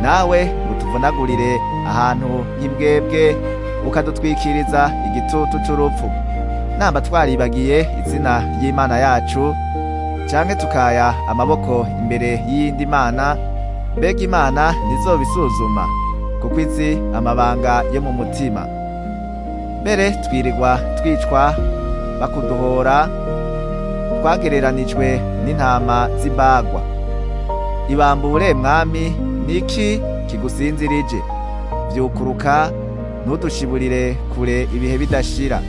nawe ngo tuvunagurire ahantu h'imbwebwe, ukadutwikiriza igitutu c'urupfu. Namba twaribagiye izina ry'Imana yacu, canke tukaya amaboko imbere y'iyindi mana, mbega Imana ntizobisuzuma? kuko izi amabanga yo mu mutima. Mbere twirirwa twicwa bakuduhora, twagereranijwe n'intama z'imbagwa. Ibambure mwami, niki kigusinzirije? Vyukuruka, ntudushiburire kure ibihe bidashira.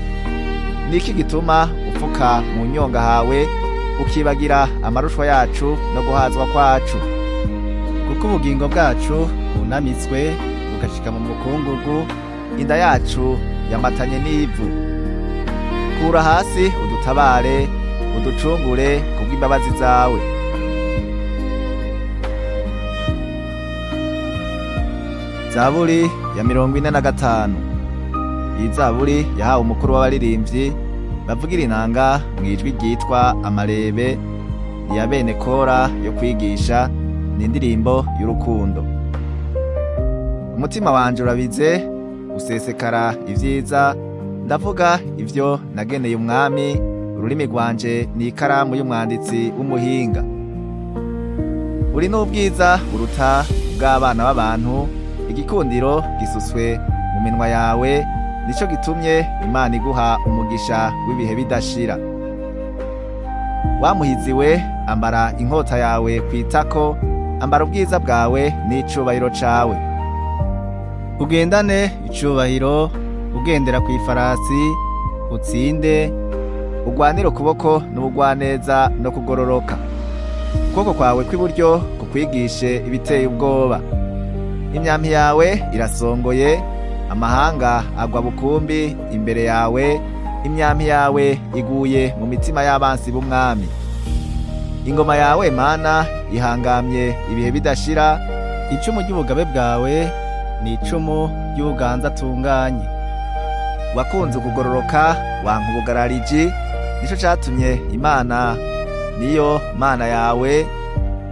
Niki gituma upfuka mu nyonga hawe, ukibagira amarushwa yacu no guhazwa kwacu? Kuko ubugingo bwacu bunamitswe bugashika mu mukungugu, inda yacu yamatanye n'ivu. Kura hasi udutabare, uducungure kubw'imbabazi zawe. Zaburi ya 45. Iyi zaburi yahawe umukuru w'abaririmbyi bavugira inanga mu ijwi ryitwa amarebe, iya bene Kora yo kwigisha, ni indirimbo y'urukundo. Umutima wanje urabize, usesekara ivyiza, ndavuga ivyo nageneye umwami, ururimi rwanje ni ikaramu y'umwanditsi w'umuhinga. Uri n'ubwiza buruta ubw'abana b'abantu, igikundiro gisuswe mu minwa yawe, nico gitumye Imana iguha umugisha w'ibihe bidashira. Wamuhiziwe, ambara inkota yawe kwitako, ambara ubwiza bwawe n'icubahiro cawe. Ugendane icubahiro, ugendera ku ifarasi, utsinde, ugwanire ukuboko n'ubugwaneza no kugororoka. Ukuboko kwawe kw'iburyo kukwigishe ibiteye ubwoba. Imyampi yawe irasongoye, amahanga agwa bukumbi imbere yawe, imyampi yawe iguye mu mitima y'abansi b'umwami. Ingoma yawe Mana ihangamye ibihe bidashira, icumu ry'ubugabe bwawe ni icumu ry'ubuganza atunganye. Wakunze ukugororoka, wanka ubugarariji, nico catumye Imana niyo Mana yawe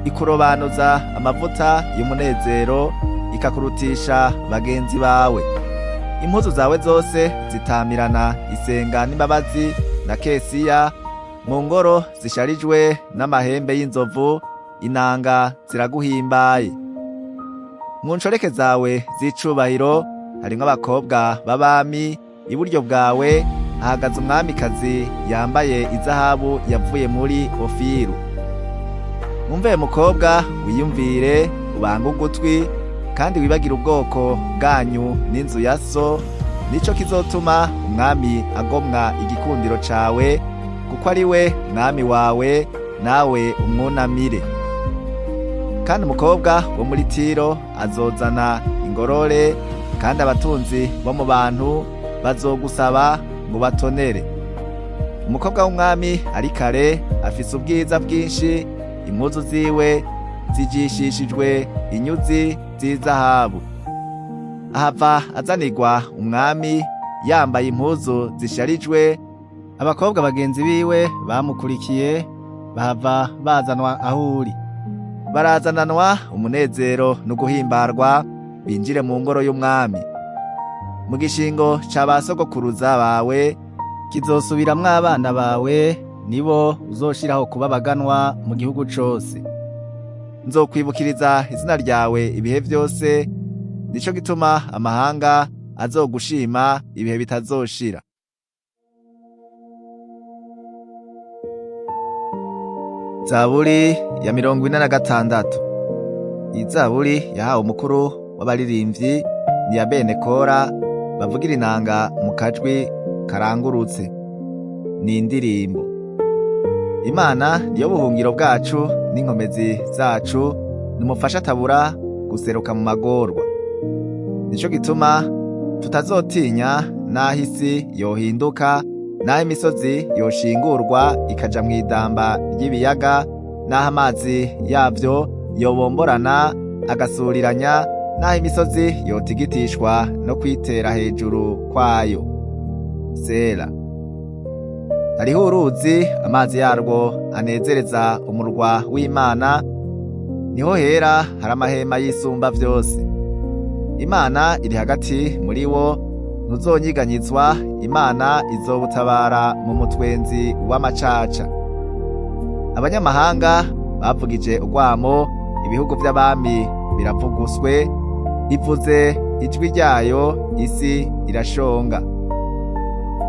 ikurobanuza amavuta y'umunezero, ikakurutisha bagenzi bawe. Impuzu zawe zose zitamirana isenga n'imbabazi na kesiya, mu ngoro zisharijwe n'amahembe y'inzovu, inanga ziraguhimbaye. Mu nshoreke zawe z'icubahiro harimwo abakobwa b'abami, iburyo bwawe hahagaze umwamikazi yambaye izahabu yavuye muri Ofiru. Umve mukobwa, wiyumvire, ubange ugutwi, kandi wibagire ubwoko bwanyu n'inzu ya so, nico kizotuma umwami agomwa igikundiro cawe, kuko ari we mwami wawe, nawe umwunamire. Kandi umukobwa wo muri Tiro azozana ingorore, kandi abatunzi bo mu bantu bazogusaba ngo batonere. Umukobwa w'umwami ari kare, afise ubwiza bwinshi, impuzu ziwe zijishishijwe inyuzi z'izahabu. Ahava azanirwa umwami yambaye impuzu zisharijwe, abakobwa bagenzi biwe bamukurikiye bahava bazanwa aho uri. Barazananwa umunezero no guhimbarwa, binjire mu ngoro y'umwami. Mu gishingo ca ba sogokuruza bawe kizosubiramwo abana bawe, nibo uzoshiraho kuba abaganwa mu gihugu cose. Nzokwibukiriza izina ryawe ibihe vyose, nico gituma amahanga azogushima ibihe bitazoshira. Zaburi ya 46. Iyi zaburi yahawe umukuru w'abaririmbyi, ni ya bene Kora bavugira inanga mu kajwi karangurutse. Ni indirimbo. Imana niyo buhungiro bwacu n'inkomezi zacu, nimufasha atabura guseruka mu magorwa. Nico gituma tutazotinya naho isi yohinduka, naho imisozi yoshingurwa ikaja mw'idamba ry'ibiyaga, naho amazi yavyo yobomborana agasuriranya, naho imisozi yotigitishwa no kwitera hejuru kwayo. Sela. Hariho uruzi, amazi yarwo anezereza umurwa w'Imana, niho hera hari amahema y'isumba vyose. Imana iri hagati muri wo, ntuzonyiganyizwa, Imana izobutabara mu mutwenzi w'amacaca. Abanyamahanga bavugije urwamo, ibihugu vy'abami biravuguswe, ivuze Ijwi ryayo isi irashonga.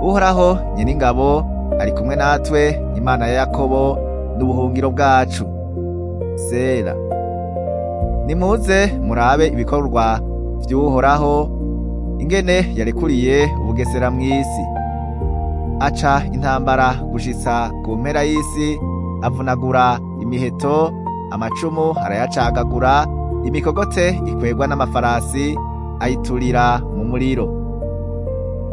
Uhoraho nyen'ingabo ari kumwe natwe, Imana ya Yakobo n'ubuhungiro bwacu. Sela. Nimuze murabe ibikorwa vy'Uhoraho, ingene yarekuriye ubugesera mw'isi. Aca intambara gushitsa ku mpera y'isi, avunagura imiheto, amacumu arayacagagura, imikogote ikwegwa n'amafarasi ayiturira mu muriro.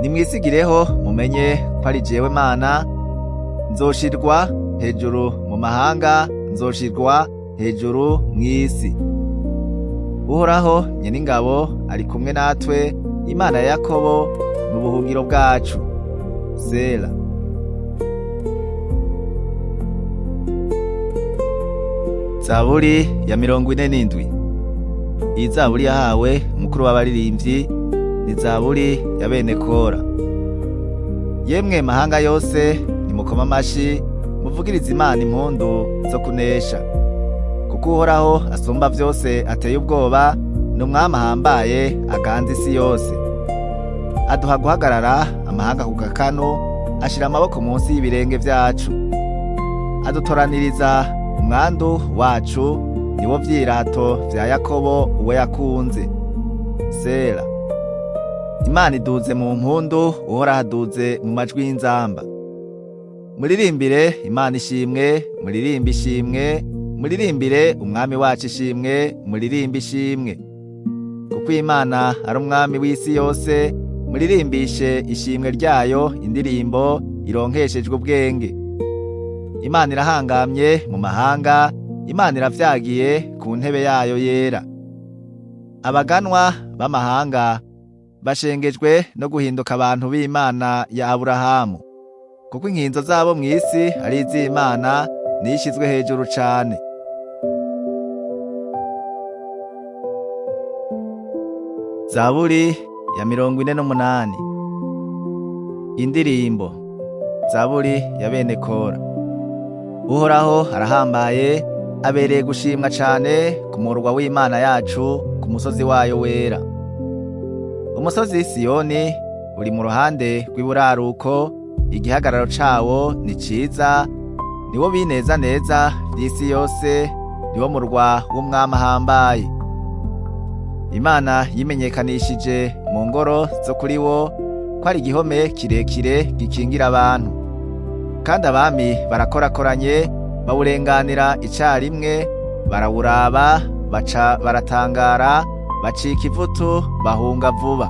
Nimwisigireho mumenye ko ari jewe Mana, nzoshirwa hejuru mu mahanga, nzoshirwa hejuru mw'isi. Uhoraho nyen'ingabo ari kumwe natwe, Imana ya Yakobo n'ubuhungiro bwacu. Sela. Zaburi ya 47. Iyi zaburi yahawe umukuru w'abaririmbyi, ni zaburi ya bene Kora. Yemwe mahanga yose, nimukoma amashi, muvugirize Imana impundu zo kunesha. Kuko Uhoraho asumba vyose ateye ubwoba, ni umwami ahambaye aganza isi yose. Aduha guhagarara amahanga ku gakanu, ashira amaboko munsi y'ibirenge vyacu. Adutoraniriza umwandu wacu, niwo vyirato vya Yakobo uwo yakunze. Sela. Imana iduze mu mpundu, Uhoraho aduze mu majwi y'inzamba. Muririmbire Imana ishimwe, muririmbe ishimwe, muririmbire umwami wacu ishimwe, muririmbe ishimwe. Kuko Imana ari umwami w'isi yose, muririmbishe ishimwe ryayo indirimbo ironkeshejwe ubwenge. Imana irahangamye mu mahanga, Imana iravyagiye ku ntebe yayo yera. Abaganwa b'amahanga bashengejwe no guhinduka abantu b'Imana ya Aburahamu. Kuko inkinzo zabo mw'isi ari iz'Imana, nishizwe hejuru cane. Zaburi ya 48. Indirimbo. Zaburi ya bene Kora. Uhoraho arahambaye, abereye gushimwa cane ku murwa w'Imana yacu, ku musozi wayo wera. Umusozi Siyoni uri mu ruhande rw'iburaruko, igihagararo cawo ni ciza, niwo bineza neza vy'isi yose, niwo murwa w'umwami ahambaye. Imana yimenyekanishije mu ngoro zo kuri wo ko ari igihome kirekire gikingira abantu. Kandi abami barakorakoranye, bawurenganira icarimwe, barawuraba, baca baratangara, bacika ivutu, bahunga vuba.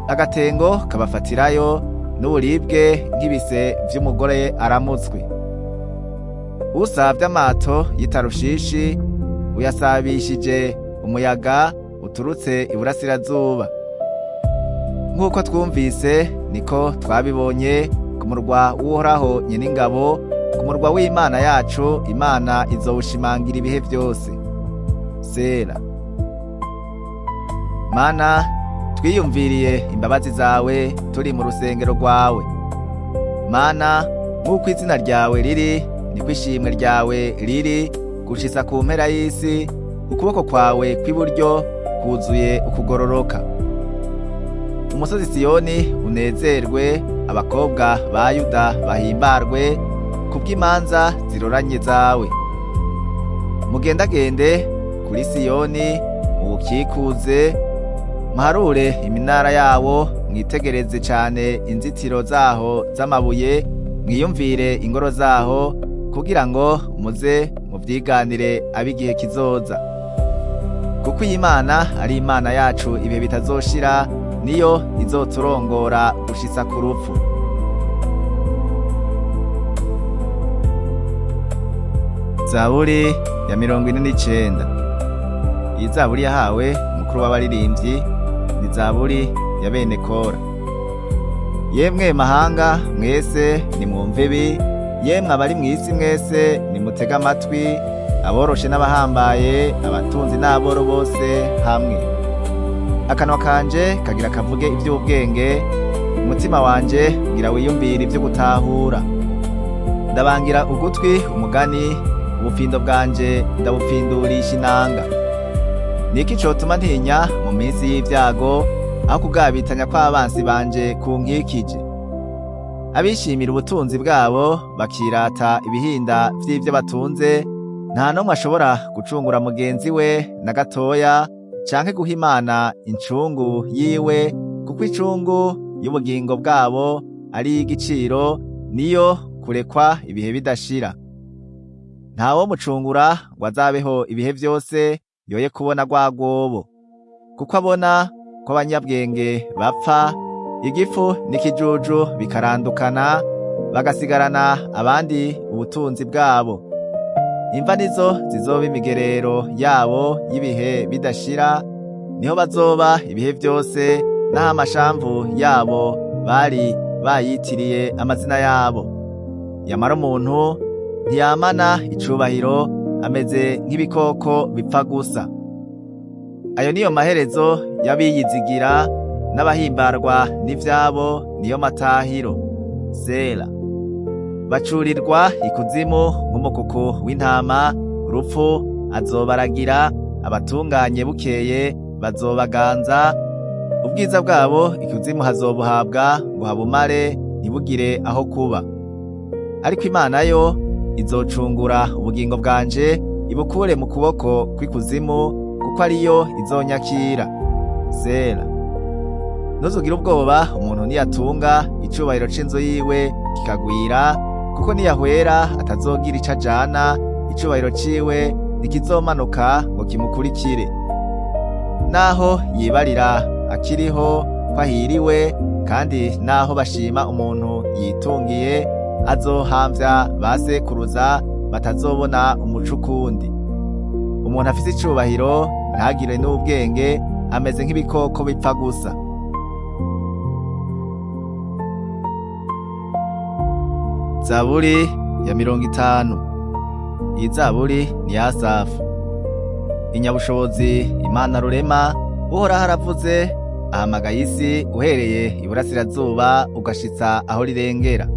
Agatengo kabafatirayo n'uburibwe nk'ibise vy'umugore aramutswe. Usavye amato y'itarushishi uyasabishije umuyaga uturutse iburasirazuba. Nk'uko twumvise niko twabibonye ku murwa w'Uhoraho nyen'ingabo, ku murwa w'Imana yacu, Imana izowushimangira ibihe vyose. Sela. Mana, twiyumviriye imbabazi zawe turi mu rusengero rwawe. Mana, nk'uko izina ryawe riri, niko ishimwe ryawe riri gushitsa ku mpera y'isi, ukuboko kwawe kw'iburyo kuzuye ukugororoka. Umusozi Siyoni unezerwe, abakobwa ba Yuda bahimbarwe kubw'imanza ziroranye zawe. Mugendagende kuri Siyoni, muwukikuze, muharure iminara yawo, mwitegereze cane inzitiro zaho z'amabuye, mwiyumvire ingoro zaho, kugira ngo muze muvyiganire ab'igihe kizoza. Kuko iyi Mana ari Imana yacu ibihe bitazoshira, niyo izoturongora gushitsa ku rupfu. Zaburi ya 49. Iyi zaburi yahawe umukuru w'abaririmbyi, ni zaburi ya bene Kora. Yemwe mahanga mwese nimwumve ibi, yemwe abari mw'isi mwese nimutege amatwi, aboroshe n'abahambaye, abatunzi n'aboro bose hamwe. Akanwa kanje kagira kavuge ivy'ubwenge, umutima wanje ugira wiyumvire ivyo gutahura. Ndabangira ugutwi umugani, ubufindo bwanje ndabupfindurisha inanga. Niki cotuma ntinya mu minsi y'ivyago, aho kugabitanya kw'abansi banje kunkikije? Abishimira ubutunzi bwabo bakirata ibihinda vy'ivyo batunze, nta n'umwe ashobora gucungura mugenzi we na gatoya, canke guha Imana incungu yiwe, kuko icungu y'ubugingo bwabo ari iy'igiciro, niyo kurekwa ibihe bidashira. Ntawomucungura ngo azabeho ibihe vyose, yoye kubona rwa rwobo, kuko abona ko abanyabwenge bapfa, igifu n'ikijuju bikarandukana, bagasigarana abandi ubutunzi bwabo. Imva nizo zizoba imigerero yabo y'ibihe bidashira, niho bazoba ibihe vyose, n'aho amashamvu yabo bari bayitiriye amazina yabo. Yamara umuntu ntiyamana icubahiro, ameze nk'ibikoko bipfa gusa. Ayo niyo maherezo y'abiyizigira, n'abahimbarwa n'ivyabo niyo matahiro. Sela. Bacurirwa ikuzimu nk'umukuku w'intama, urupfu azobaragira, abatunganye bukeye bazobaganza, ubwiza bwabo ikuzimu hazobuhabwa ngo habumare, ntibugire aho kuba. Ariko Imana yo izocungura ubugingo bwanje, ibukure mu kuboko kw'ikuzimu, kuko ariyo izonyakira. Sela. Ntuzugire ubwoba umuntu niyatunga, icubahiro c'inzu yiwe kikagwira, kuko niyahwera atazogira ico ajana, icubahiro ciwe ntikizomanuka ngo kimukurikire. Naho yibarira akiriho ko ahiriwe, kandi naho bashima umuntu yitungiye, azohamvya ba sekuruza batazobona umuco ukundi. Umuntu afise icubahiro ntagire n'ubwenge, ameze nk'ibikoko bipfa gusa. Zaburi ya 50. Iyi zaburi ni ya Asafu. Inyabushobozi Imana rurema, Uhoraho aravuze, ahamagaye isi uhereye iburasirazuba ugashitsa aho rirengera.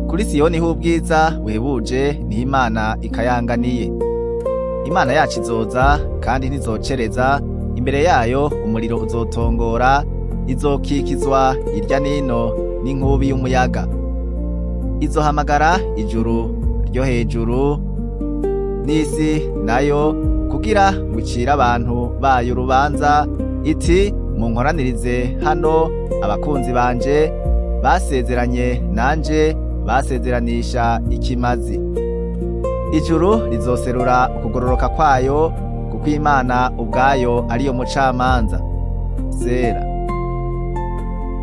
Kuri Siyoni h'ubwiza buhebuje, niho Imana ikayanganiye. Imana yacu izoza kandi ntizocereza, imbere yayo umuriro uzotongora, izokikizwa hirya nino n'inkubi y'umuyaga. Izohamagara ijuru ryo hejuru n'isi nayo, kugira ngo icire abantu bayo urubanza, iti: munkoranirize hano abakunzi banje basezeranye nanje, basezeranisha ikimazi. Ijuru rizoserura ukugororoka kwayo, kuko Imana ubwayo ariyo mucamanza. Sera.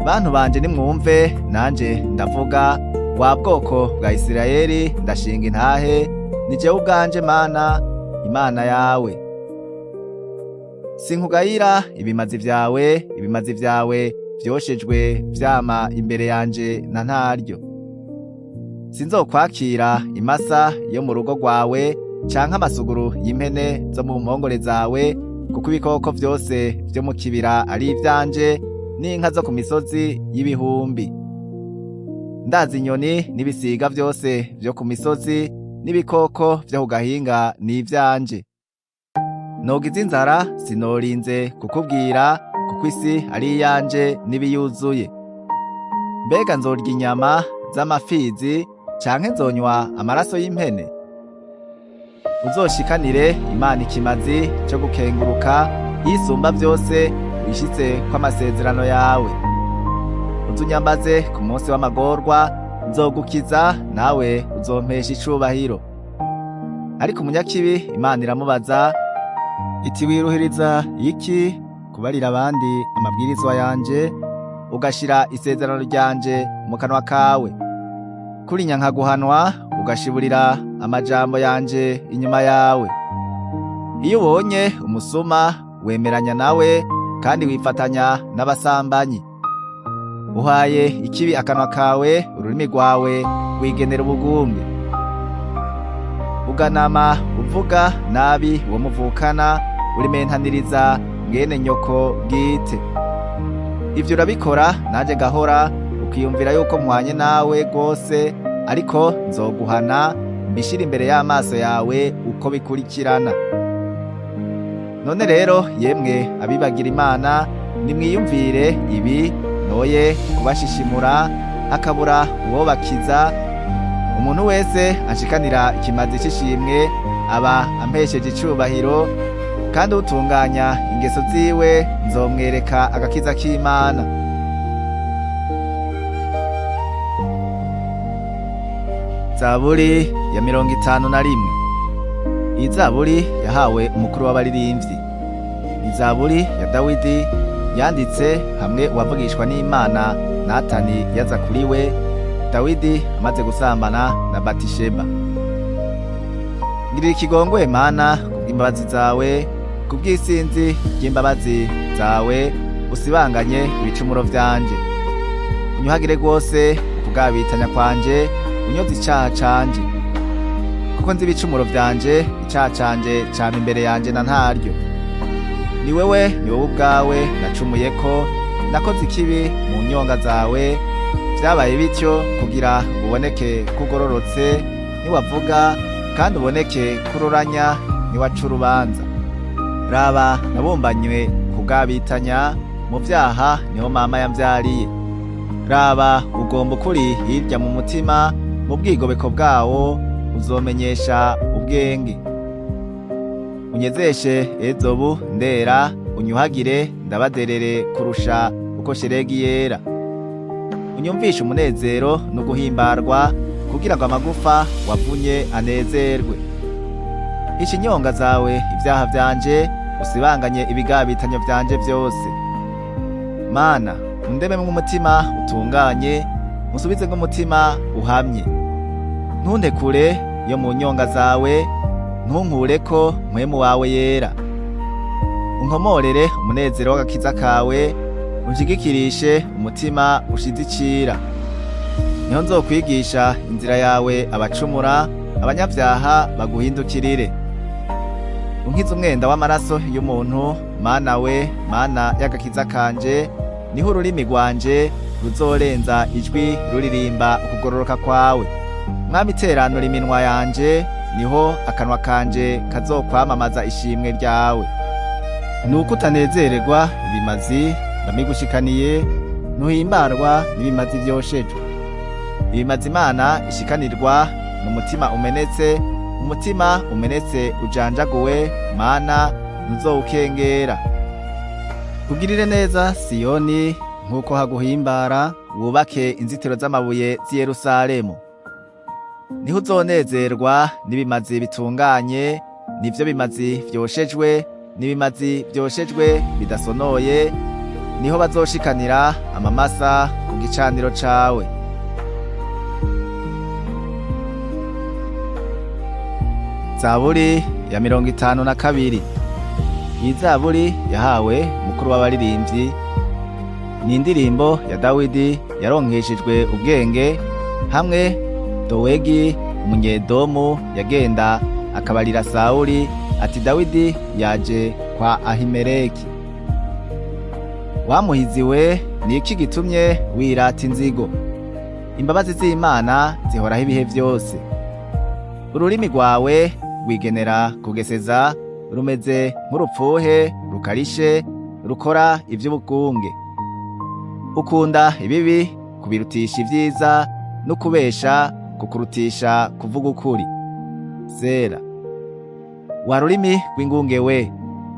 Bantu banje nimwumve, nanje ndavuga, wa bwoko bwa Isirayeli ndashinga intahe, ni jewe ubwanje Mana, Imana yawe. Sinkugayira ibimazi vyawe, ibimazi vyawe vyoshejwe vyama imbere yanje na ntaryo. Sinzokwakira imasa yo mu rugo rwawe, canke amasuguru y'impene zo mu mpongore zawe, kuko ibikoko vyose vyo mu kibira ari ivyanje, n'inka zo ku misozi y'ibihumbi. Ndazi inyoni n'ibisiga vyose vyo ku misozi, n'ibikoko vyo ku gahinga ni ivyanje. Nogize inzara sinorinze kukubwira, kuko isi ari iyanje n'ibiyuzuye. Mbega nzorya inyama z'amafizi, canke nzonywa amaraso y'impene? Uzoshikanire Imana ikimazi co gukenguruka, yisumba vyose, wishitse kw'amasezerano yawe. Uzunyambaze ku munsi w'amagorwa, nzogukiza, nawe uzompesha icubahiro. Ariko umunyakibi Imana iramubaza iti: wiruhiriza iki kubarira abandi amabwirizwa yanje, ugashira isezerano ryanje mu kanwa kawe? Kurinya nkaguhanwa, ugashiburira amajambo yanje inyuma yawe. Iyo ubonye umusuma wemeranya nawe, kandi wifatanya n'abasambanyi. Uhaye ikibi akanwa kawe, ururimi rwawe wigenera ubugumbwe. Uganama uvuga nabi uwo muvukana, urimentaniriza mwene nyoko bwite. Ivyo urabikora nanje gahora, ukiyumvira yuko mpwanye nawe rwose, ariko nzoguhana mbishira imbere y'amaso yawe uko bikurikirana. None rero yemwe abibagira Imana, nimwiyumvire ibi, noye kubashishimura hakabura uwobakiza. Umuntu wese ashikanira ikimazi c'ishimwe aba ampesheje icubahiro, kandi utunganya ingeso ziwe nzomwereka agakiza k'Imana. Zaburi ya 51. Iyi zaburi yahawe umukuru w'abaririmbyi. Ni zaburi ya Dawidi yanditse hamwe uwavugishwa n'Imana Natani yaza kuri we, Dawidi amaze gusambana na Batisheba. Ngirira ikigongwe Mana kubw'imbabazi zawe, kubw'isinzi ry'imbabazi zawe usibanganye ibicumuro vyanje. Unyuhagire rwose ukugabitanya kwanje, unyoze icaha canje. Kuko nzi ibicumuro vyanje, icaha canje cama imbere yanje na ntaryo. Ni wewe, ni wowe ubwawe nacumuyeko, nakoze ikibi mu nyonga zawe. Vyabaye bityo kugira uboneke kugororotse niwavuga, kandi uboneke kuroranya niwaca urubanza. Raba nabumbanywe kugabitanya, mu vyaha niho mama yamvyariye. Raba ugomba ukuri hirya mu mutima, mu bwigobeko bwawo uzomenyesha ubwenge. Unyezeshe ezobu ndera, unyuhagire ndabaderere kurusha uko sheregi yera. Unyumvishe umunezero no guhimbarwa, kugira ngo amagufa wavunye anezerwe. Hisha inyonga zawe ivyaha vyanje, usibanganye ibigabitanyo vyanje vyose. Mana, undememwo umutima utunganye, unsubize nk'umutima uhamye. Ntuntekure yo mu nyonga zawe, ntunkureko mpwemu wawe yera. Unkomorere umunezero w'agakiza kawe, unshigikirishe umutima ushize icira. Niho nzokwigisha inzira yawe abacumura, abanyabyaha baguhindukirire. Unkize umwenda w'amaraso y'umuntu, Mana we, Mana y'agakiza kanje, niho ururimi rwanje ruzorenza ijwi ruririmba ukugororoka kwawe. Mwami, iteranura iminwa yanje, niho akanwa kanje kazokwamamaza ishimwe ryawe. Nuko utanezererwa ibimazi ndamigushikaniye, ntuhimbarwa n'ibimazi vyoshejwe. Ibimazi Imana ishikanirwa mu mutima umenetse, umutima umenetse ujanjaguwe, Mana ntuzowukengera. Ugirire neza Siyoni nk'uko haguhimbara, wubake inzitiro z'amabuye z'i Yerusalemu. Niho uzonezerwa n'ibimazi bitunganye, nivyo bimazi vyoshejwe, n'ibimazi vyoshejwe bidasonoye, niho bazoshikanira amamasa ku gicaniro cawe. Zaburi ya 52. Iyi zaburi yahawe mukuru w'abaririmbyi. Ni indirimbo ya Dawidi yaronkeshejwe ubwenge hamwe Dowegi umunyedomu yagenda akabarira Sawuli ati Dawidi yaje kwa Ahimeleki. Wamuhiziwe, niki gitumye wirata inzigo? Imbabazi z'Imana zihoraho ibihe vyose. Ururimi rwawe rwigenera kugeseza, rumeze nk'urupfuhe rukarishe rukora ivy'ubugunge. Ukunda ibibi kubirutisha ivyiza, no kubesha kukurutisha kuvuga ukuri. Sera. Wa rurimi rw'ingunge we,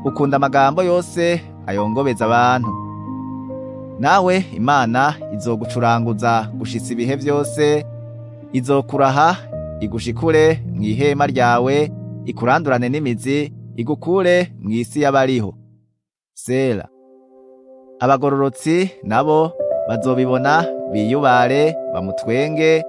ukunda amagambo yose ayongobeza abantu. Nawe Imana izogucuranguza gushitsa ibihe vyose, izokuraha igushikure mw'ihema ryawe, ikurandurane n'imizi, igukure mw'isi y'abariho. Sera. Abagororotsi nabo bazobibona biyubare bamutwenge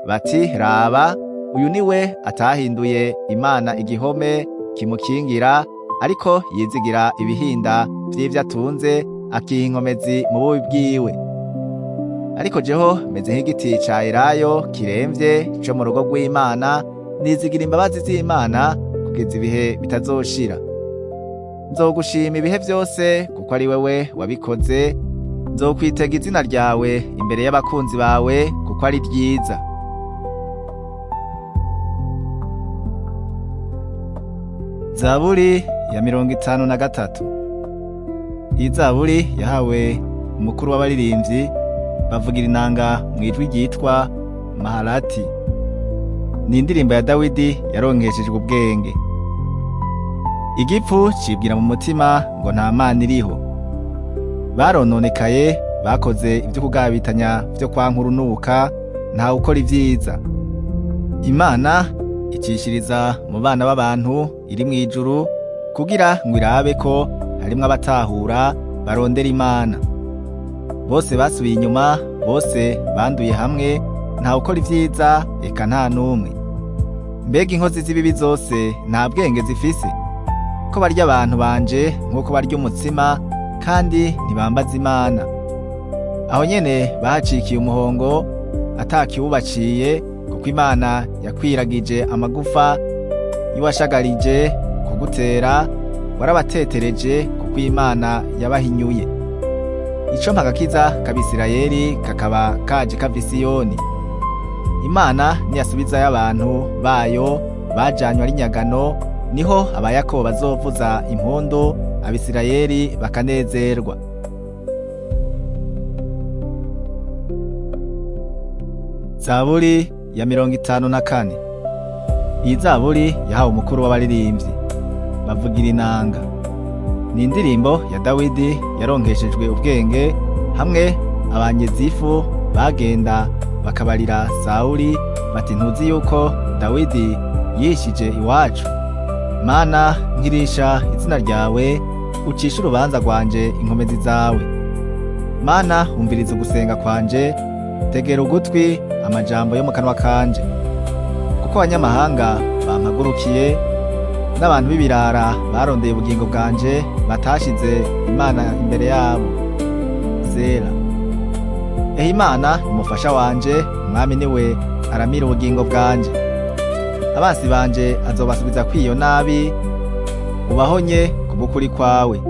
bati raba, uyu niwe atahinduye Imana igihome kimukingira, ariko yizigira ibihinda vy'ivyo atunze, akiha inkomezi mu bubi bwiwe. Ariko jeho meze nk'igiti ca elayo kiremvye co mu rugo rw'Imana, nizigira imbabazi z'Imana kugeza ibihe bitazoshira. Nzogushima ibihe vyose kuko ari wewe wabikoze, nzokwitega izina ryawe imbere y'abakunzi bawe kuko ari ryiza. Zaburi ya 53. Iyi zaburi yahawe umukuru w'abaririmbyi, bavugira inanga mu ijwi ryitwa Maharati. Ni indirimbo ya Dawidi yaronkeshejwe ubwenge. Igipfu cibwira mu mutima ngo nta Mana iriho. Barononekaye, bakoze ibyo kugabitanya vyo kwa nkurunuka, ntawe ukora ivyiza. Imana icishiriza mu bana b'abantu iri mw'ijuru, kugira ngo irabe ko harimwo abatahura barondera Imana. Bose basubiye inyuma, bose banduye hamwe, ntawe ukora ivyiza, eka nta n'umwe. Mbega inkozi z'ibibi zose nta bwenge zifise? Ko barya abantu banje nk'uko barya umutsima, kandi ntibambaza Imana. Aho nyene bahacikiye umuhongo atakiwubaciye, kuko Imana yakwiragije amagufa y'uwashagarije kugutera, warabatetereje kuko Imana yabahinyuye. Ico mpagakiza k'Abisirayeli kakaba kaje kava i Siyoni. Imana niyasubizayo abantu bayo bajanywe ari nyagano, niho Abayakobo bazovuza impundu, Abisirayeli bakanezerwa. Zaburi ya 54. Iyi zaburi yahawe umukuru w'abaririmbyi, bavugira inanga. Ni indirimbo ya Dawidi yaronkeshejwe ubwenge, hamwe abanyezifu bagenda bakabarira Sawuli bati ntuzi yuko Dawidi yishije iwacu. Mana, nkirisha izina ryawe, ucishe urubanza rwanje inkomezi zawe. Mana, umviriza ugusenga kwanje, tegera ugutwi amajambo yo mu kanwa kanje. Kuko abanyamahanga bampagurukiye, n'abantu b'ibirara barondeye ubugingo bwanje, batashize Imana imbere yabo. Zera. Ehe, Imana ni umufasha wanje, umwami niwe aramira ubugingo bwanje. Abansi banje azobasubiza kwiyo nabi, ubahonye kubukuri kwawe.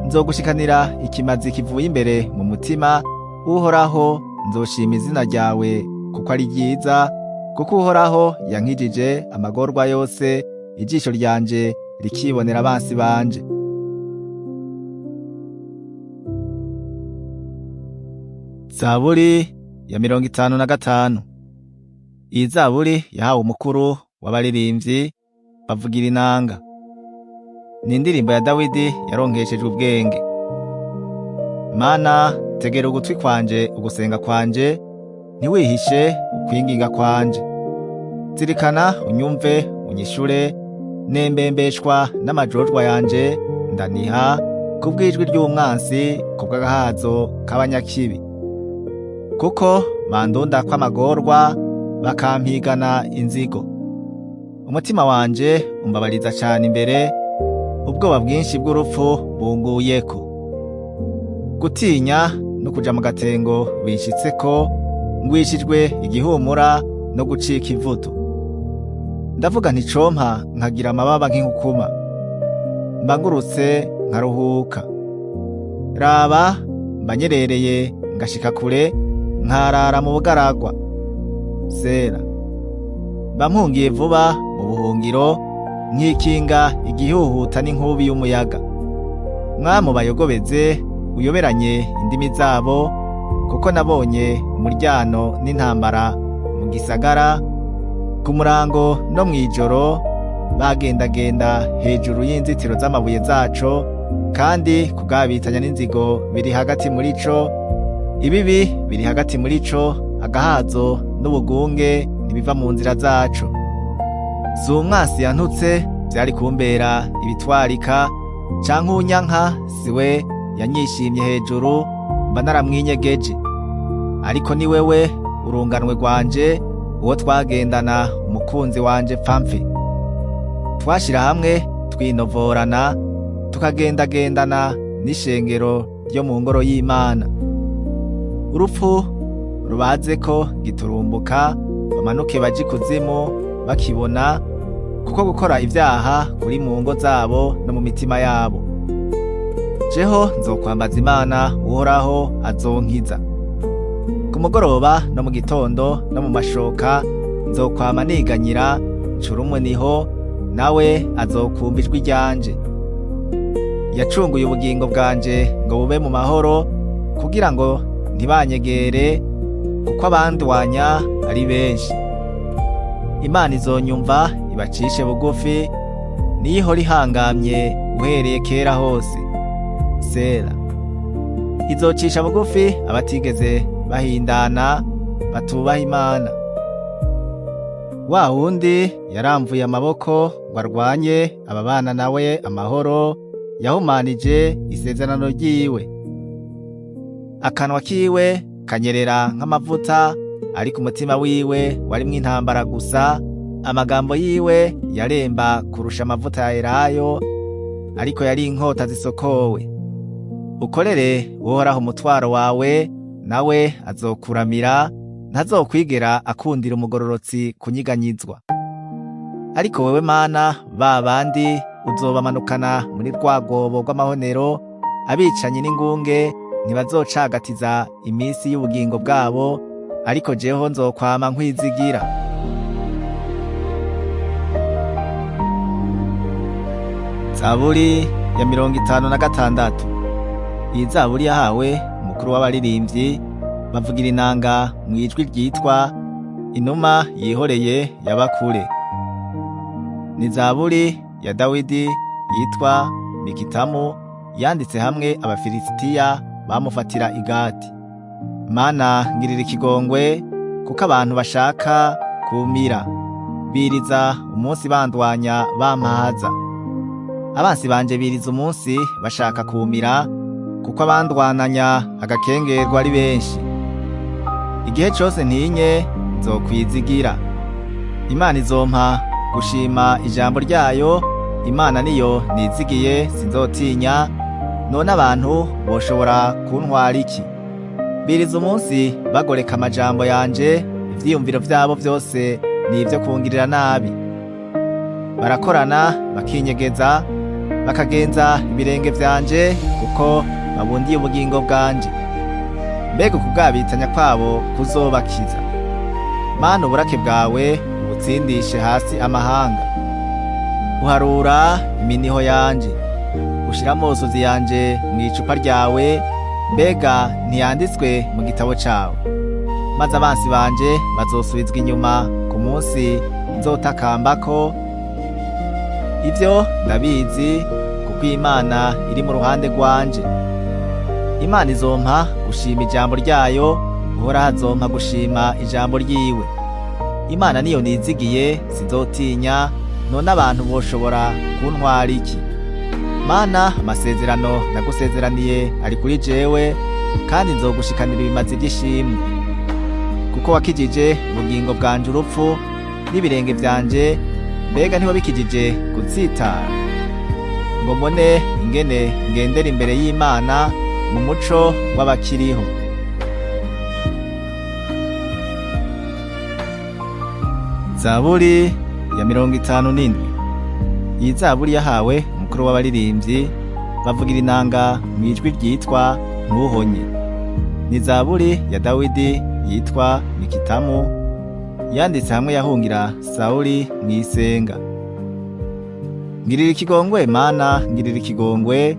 Nzogushikanira ikimazi kivuye imbere mu mutima, Uhoraho, nzoshima izina ryawe kuko ari ryiza, kuko Uhoraho yankijije amagorwa yose, ijisho ryanje rikibonera abansi banje. Zaburi ya 55. Iyi zaburi yahawe umukuru w'abaririmbyi, bavugira inanga. Ni indirimbo ya Dawidi yaronkeshejwe ubwenge. Mana, tegera ugutwi kwanje ugusenga kwanje, ntiwihishe ukwinginga kwanje. Zirikana unyumve unyishure, nembembeshwa n'amajojwa yanje, ndaniha kubw'ijwi ry'umwansi, kubw'agahazo k'abanyakibi. Kuko bandunda kw'amagorwa, bakampigana inzigo. Umutima wanje umbabariza cane imbere, ubwoba bwinshi bw'urupfu bunguyeko. Gutinya no kuja mu gatengo binshitseko, ngwishijwe igihumura no gucika ivutu. Ndavuga nti compa nkagira amababa nk'inkukuma, mbangurutse nkaruhuka. Raba mbanyerereye ngashika kure, nkarara mu bugaragwa. Sera. Mba mpungiye vuba mu buhungiro, nkikinga igihuhuta n'inkubi y'umuyaga. Mwamu bayogobeze, uyoberanye indimi zabo, kuko nabonye umuryano n'intambara mu gisagara, ku murango no mw'ijoro bagendagenda hejuru y'inzitiro z'amabuye zaco, kandi kugabitanya n'inzigo biri hagati muri co, ibibi biri hagati muri co, agahazo n'ubugunge ntibiva mu nzira zaco. Si umwansi yantutse, vyari kumbera ibitwarika, canke uwunyanka siwe yanyishimye hejuru, mba naramwinyegeje. Ariko ni wewe urunganwe rwanje, uwo twagendana, umukunzi wanje pfamfe. Twashira hamwe twinovorana, tukagendagendana n'ishengero ryo mu ngoro y'Imana. Urupfu rubaze ko giturumbuka, bamanuke baje ikuzimu bakibona, kuko gukora ivyaha kuri mu ngo zabo no mu mitima yabo. Jeho nzokwambaza Imana, Uhoraho azonkiza. Ku mugoroba no mu gitondo no mu mashoka nzokwama niganyira, ncura umuniho, nawe azokumva ijwi ryanje. Yacunguye ubugingo bwanje ngo bube mu mahoro, kugira ngo ntibanyegere, kuko abandwanya ari benshi. Imana izonyumva ibacishe bugufi, niyo ihora ihangamye uhereye kera hose. Sela. Izocisha bugufi abatigeze bahindana, batubaha Imana. Wa wundi yaramvuye amaboko ngo arwanye ababana nawe amahoro, yahumanije isezerano ryiwe. Akanwa kiwe kanyerera nk'amavuta, ariko umutima wiwe warimwo intambara gusa. Amagambo yiwe yaremba kurusha amavuta ya elayo, ariko yari inkota zisokowe. Ukorere Uhoraho umutwaro wawe, nawe azokuramira, ntazokwigera akundira umugororotsi kunyiganyizwa. Ariko wewe Mana, ba bandi uzobamanukana muri rwa rwobo rw'amahonero, abicanyi n'ingunge ntibazocagatiza iminsi y'ubugingo bwabo, ariko jeho nzokwama nkwizigira. Zaburi ya 56. Iyi zaburi yahawe umukuru w'abaririmbyi, bavugira inanga mu ijwi ryitwa Inuma yihoreye y'abakure. Ni zaburi ya Dawidi yitwa Mikitamu, yanditse hamwe Abafilisitiya bamufatira i Gati. Mana, ngirira ikigongwe, kuko abantu bashaka kumira, biriza umunsi bandwanya bampaza. Abansi banje biriza umunsi bashaka kumira, kuko abandwananya agakengerwa ari benshi. Igihe cose ntinye nzokwizigira. Imana izompa gushima ijambo ryayo, Imana niyo nizigiye sinzotinya, none abantu boshobora kuntwara iki? Biriza umunsi bagoreka amajambo yanje, ivyiyumviro vyabo vyose ni ivyo kungirira nabi. Barakorana bakinyegeza, bakagenza ibirenge vyanje, kuko babundiye ubugingo bwanje. Mbega ukugabitanya kwabo kuzobakiza! Mana, uburake bwawe ubutsindishe hasi amahanga. Uharura iminiho yanje, ushira amosozi yanje mu icupa ryawe, mbega ntiyanditswe mu gitabo cawe? Maze abansi banje bazosubizwa inyuma ku munsi nzotakambako. Ivyo ndabizi, kuko Imana iri mu ruhande rwanje. Imana izompa gushima ijambo ryayo, Uhoraho azompa gushima ijambo ryiwe. Imana niyo nizigiye sinzotinya, none abantu boshobora kuntwara iki? Mana, amasezerano nagusezeraniye ari kuri jewe, kandi nzogushikanira ibimazi vy'ishimwe. Kuko wakijije ubugingo bwanje urupfu n'ibirenge vyanje, mbega ntiwabikijije gutsitara, ngo mbone ingene ngendera imbere y'Imana mu muco w'abakiriho. Zaburi ya 57. Iyi zaburi yahawe umukuru w'abaririmbyi, bavugira inanga mu ijwi ryitwa Ntuhonye. Ni zaburi ya Dawidi yitwa Mikitamu, yanditse hamwe yahungira Sawuli mw'isenga. Ngirira ikigongwe Mana, ngirira ikigongwe,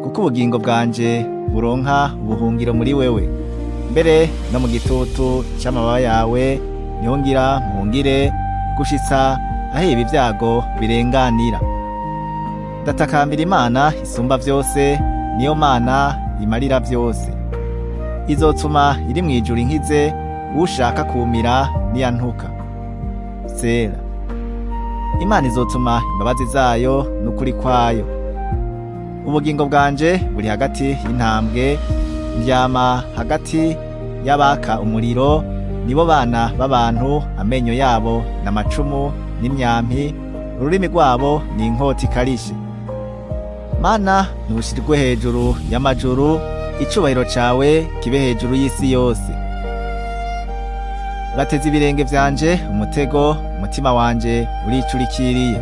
kuko ubugingo bwanje buronka ubuhungiro muri wewe. Mbere no mu gitutu c'amababa yawe niho ngira mpungire, gushitsa aho ibi vyago birenganira. Ndatakambira Imana isumba vyose, niyo Mana imarira vyose. Izotuma iri mw'ijuru inkize, ushaka kumira niyantuka. Sela. Imana izotuma imbabazi zayo n'ukuri kwayo. Ubugingo bwanje buri hagati y'intambwe, ndyama hagati y'abaka umuriro, nibo bana b'abantu, amenyo yabo n'amacumu n'imyampi, ururimi rwabo ni inkota ikarishe. Mana, ntushirwe hejuru y'amajuru, icubahiro cawe kibe hejuru y'isi yose. Bateze ibirenge vyanje umutego, umutima wanje uricurikiriye.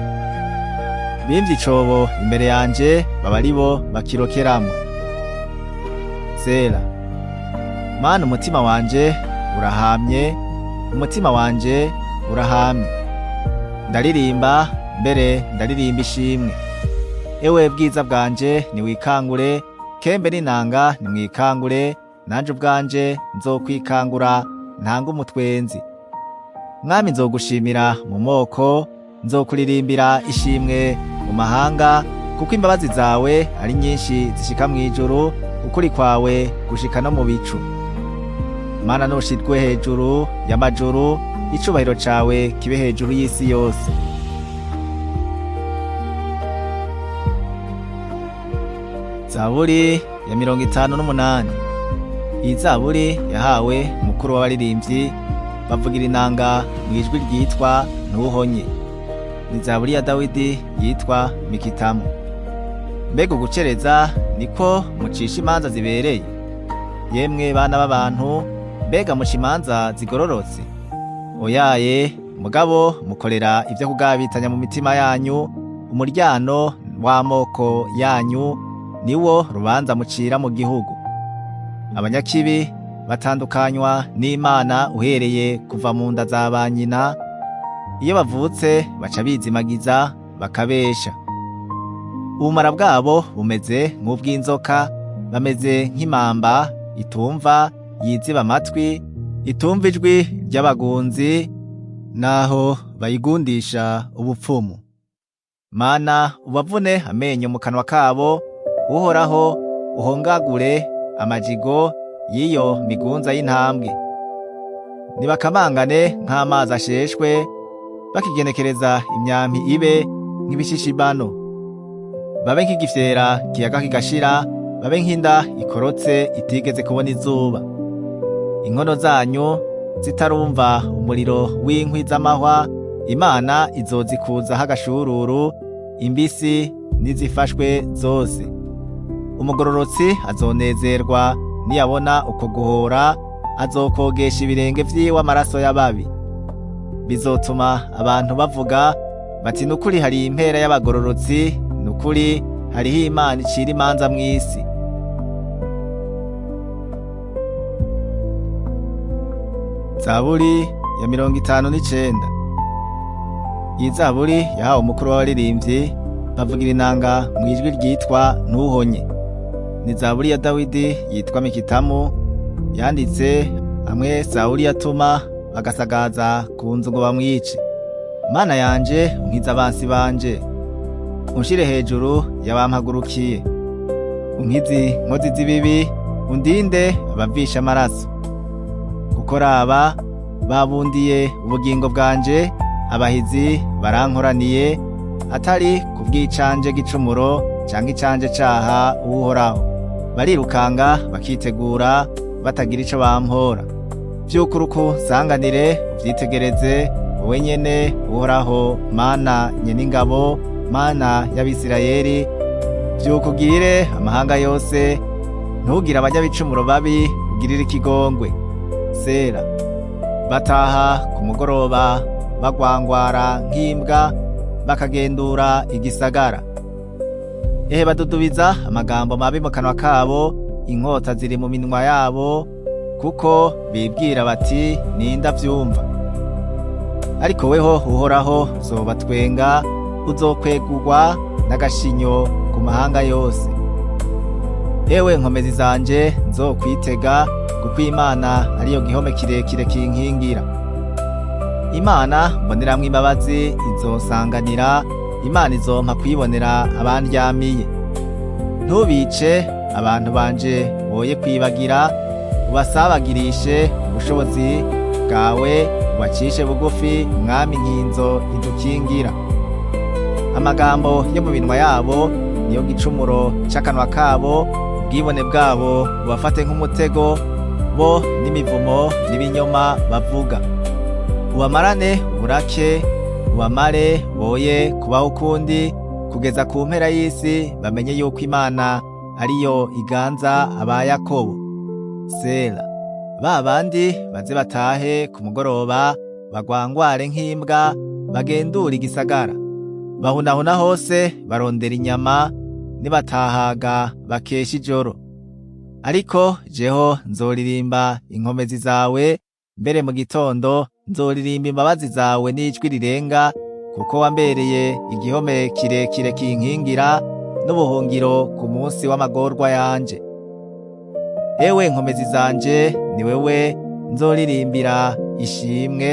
Bimvye icobo imbere yanje, baba aribo bakirokeramo. Sela. Mana, umutima wanje urahamye, umutima wanje urahamye. Ndaririmba Mbere ndaririmba ishimwe. Ewe bwiza bwanje, niwikangure, kembe n'inanga nimwikangure, nanje ubwanje nzokwikangura ntanga umutwenzi. Mwami, nzogushimira mu moko, nzokuririmbira ishimwe mu mahanga, kuko imbabazi zawe ari nyinshi zishika mw'ijuru, ukuri kwawe gushika no mu bicu. Mana, nushirwe hejuru y'amajuru, icubahiro cawe kibe hejuru y'isi yose. Zaburi ya 58. Iyi zaburi yahawe mukuru w'abaririmbyi bavugira inanga mu ijwi ryitwa Ntuhonye. Ni zaburi ya Dawidi yitwa Mikitamu. Mbega ugucereza niko mucisha imanza zibereye? Yemwe bana b'abantu, mbega muca imanza zigororotse? Oyaye, mugabo mukorera ibyo kugabitanya mu mitima yanyu, umuryano w'amoko yanyu niwo rubanza mucira mu gihugu. Abanyakibi batandukanywa n'Imana uhereye kuva mu nda za ba nyina, iyo bavutse baca bizimagiza bakabesha. Ubumara bwabo bumeze nk'ubw'inzoka, bameze nk'imamba itumva yiziba amatwi, itumva ijwi ry'abagunzi naho bayigundisha ubupfumu. Mana, ubavune amenyo mu kanwa kabo, Uhoraho, uhongagure amajigo y'iyo migunza y'intambwe. Nibakamangane nk'amazi asheshwe, bakigenekereza imyampi ibe nk'ibishishibano. Babe nk'igifyera kiyaga kigashira, babe nk'inda ikorotse itigeze kubona izuba. Inkono zanyu zitarumva umuriro w'inkwi z'amahwa, Imana izozikuzaho agashururu, imbisi n'izifashwe zose. Umugororotsi azonezerwa niyabona uko guhora, azokogesha ibirenge vyiwe amaraso y'ababi. Bizotuma abantu bavuga bati: nukuri hari impera y'abagororotsi, nukuri hariho Imana icira imanza mw'isi. Zaburi ya 59. Iyi zaburi yahawe umukuru w'abaririmbyi bavugira inanga mu ijwi ryitwa Ntuhonye. Ni zaburi ya Dawidi yitwa Mikitamu, yanditse hamwe Sawuli yatuma bagasagaza ku nzu ngo bamwice. Mana yanje, unkize abansi banje, unshire hejuru y'abampagurukiye. Unkize inkozi z'ibibi, undinde abavisha amaraso. Kuko raba babundiye ubugingo bwanje, abahizi barankoraniye, atari kubw'icanje gicumuro canke icanje caha Uhoraho. Barirukanga bakitegura batagira ico bampora. Vy'ukuruku sanganire uvyitegereze wowe nyene, Uhoraho, Mana nyen'ingabo, Mana y'Abisirayeli, vy'ukugirire amahanga yose, ntugire abanyabicumuro babi ugirire ikigongwe. Sera. Bataha ku mugoroba bagwangwara nk'imbwa, bakagendura igisagara. Ehe, badudubiza amagambo mabi mu kanwa kabo, inkota ziri mu minwa yabo, kuko bibwira bati: ninda vyumva. Ariko weho Uhoraho uzobatwenga, uzokwegurwa n'agashinyo ku mahanga yose. Ewe nkomezi zanje, nzokwitega, kuko Imana ariyo gihome kirekire kinkingira. Imana mboneramwo imbabazi izosanganira, Imana izompa kwibonera abandyamiye. Ntubice abantu banje boye kwibagira, ubasabagirishe ubushobozi bwawe, ubacishe bugufi, Mwami nkinzo idukingira. Amagambo yo mu minwa yabo niyo gicumuro c'akanwa kabo, ubwibone bwabo bubafate nk'umutego, bo n'imivumo n'ibinyoma bavuga. Ubamarane uburake, ubamare boye kubaho ukundi, kugeza ku mpera y'isi bamenye yuko Imana ariyo iganza aba Yakobo. Sela. Ba bandi baze batahe ku mugoroba, bagwangware nk'imbwa, bagendura igisagara. Bahunahuna hose barondera inyama, nibatahaga bakesha ijoro. Ariko jeho nzoririmba inkomezi zawe, mbere mu gitondo nzoririmba imbabazi zawe n'ijwi rirenga, Kuko wambereye igihome kirekire kinkingira n'ubuhungiro ku munsi w'amagorwa yanje. Ewe nkomezi zanje, ni wewe nzoririmbira ishimwe,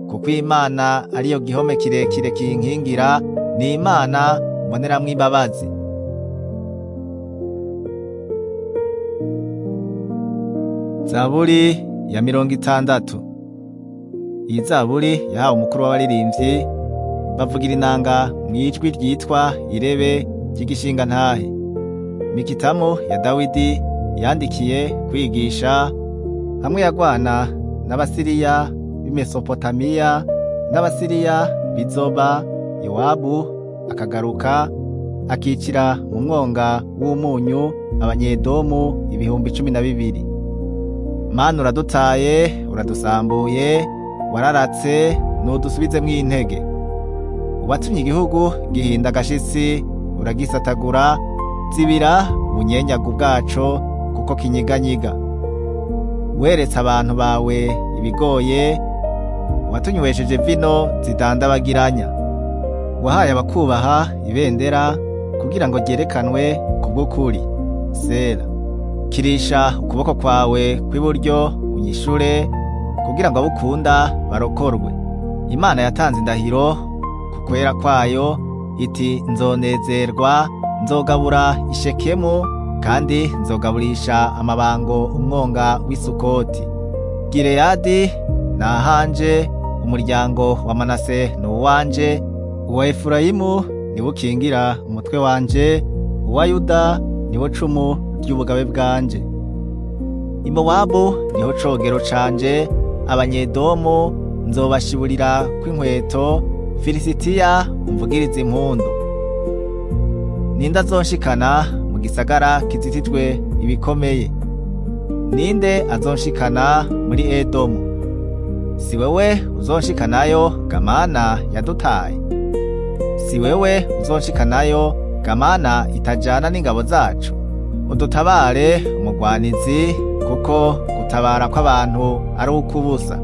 kuko Imana ariyo gihome kirekire kinkingira, ni Imana mboneramwo imbabazi. Zaburi ya 60. Iyi zaburi yahawe umukuru w'abaririmbyi, bavugira inanga mw'ijwi ryitwa irebe ry'igishingantahe. Mikitamu ya Dawidi yandikiye kwigisha, hamwe yagwana n'Abasiriya b'i Mesopotamiya n'Abasiriya b'i Zoba. Yowabu akagaruka akicira mu mwonga w'umunyu Abanyedomu 12,000. Mana, uradutaye, uradusambuye, wararatse, nudusubizemwo intege. Uwatumye igihugu gihinda agashitsi, uragisatagura, zibira ubunyenyagu bwaco kuko kinyiganyiga. Weretse abantu bawe ibigoye, watunywesheje vino zidandabagiranya. Wahaye abakubaha ibendera kugira ngo ryerekanwe kubw'ukuri. Sela. Kirisha ukuboko kwawe kw'iburyo unyishure, kugira ngo abukunda barokorwe. Imana yatanze indahiro ku kwera kwayo, iti: nzonezerwa, nzogabura Ishekemu, kandi nzogaburisha amabango umwonga w'Isukoti. Gileyadi ni ahanje, umuryango wa Manase ni uwanje, uwa Efurayimu niwo ukingira umutwe wanje, uwa Yuda niwo cumu ry'ubugabe bwanje. I Mowabu niho cogero canje, Abanyedomu nzobashiburira kw'inkweto, Filisitiya umvugirize impundu. Ninde azonshikana mu gisagara kizitijwe ibikomeye? Ninde azonshikana muri Edomu? Si wewe uzonshikanayo, Gamana yadutaye? Si wewe uzonshikanayo, Gamana itajana n'ingabo zacu? Udutabare umugwanizi, kuko gutabara kw'abantu ari ukubusa.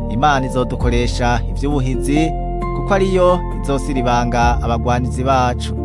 Imana izodukoresha ivy'ubuhizi, kuko ariyo izosiribanga abagwanizi bacu.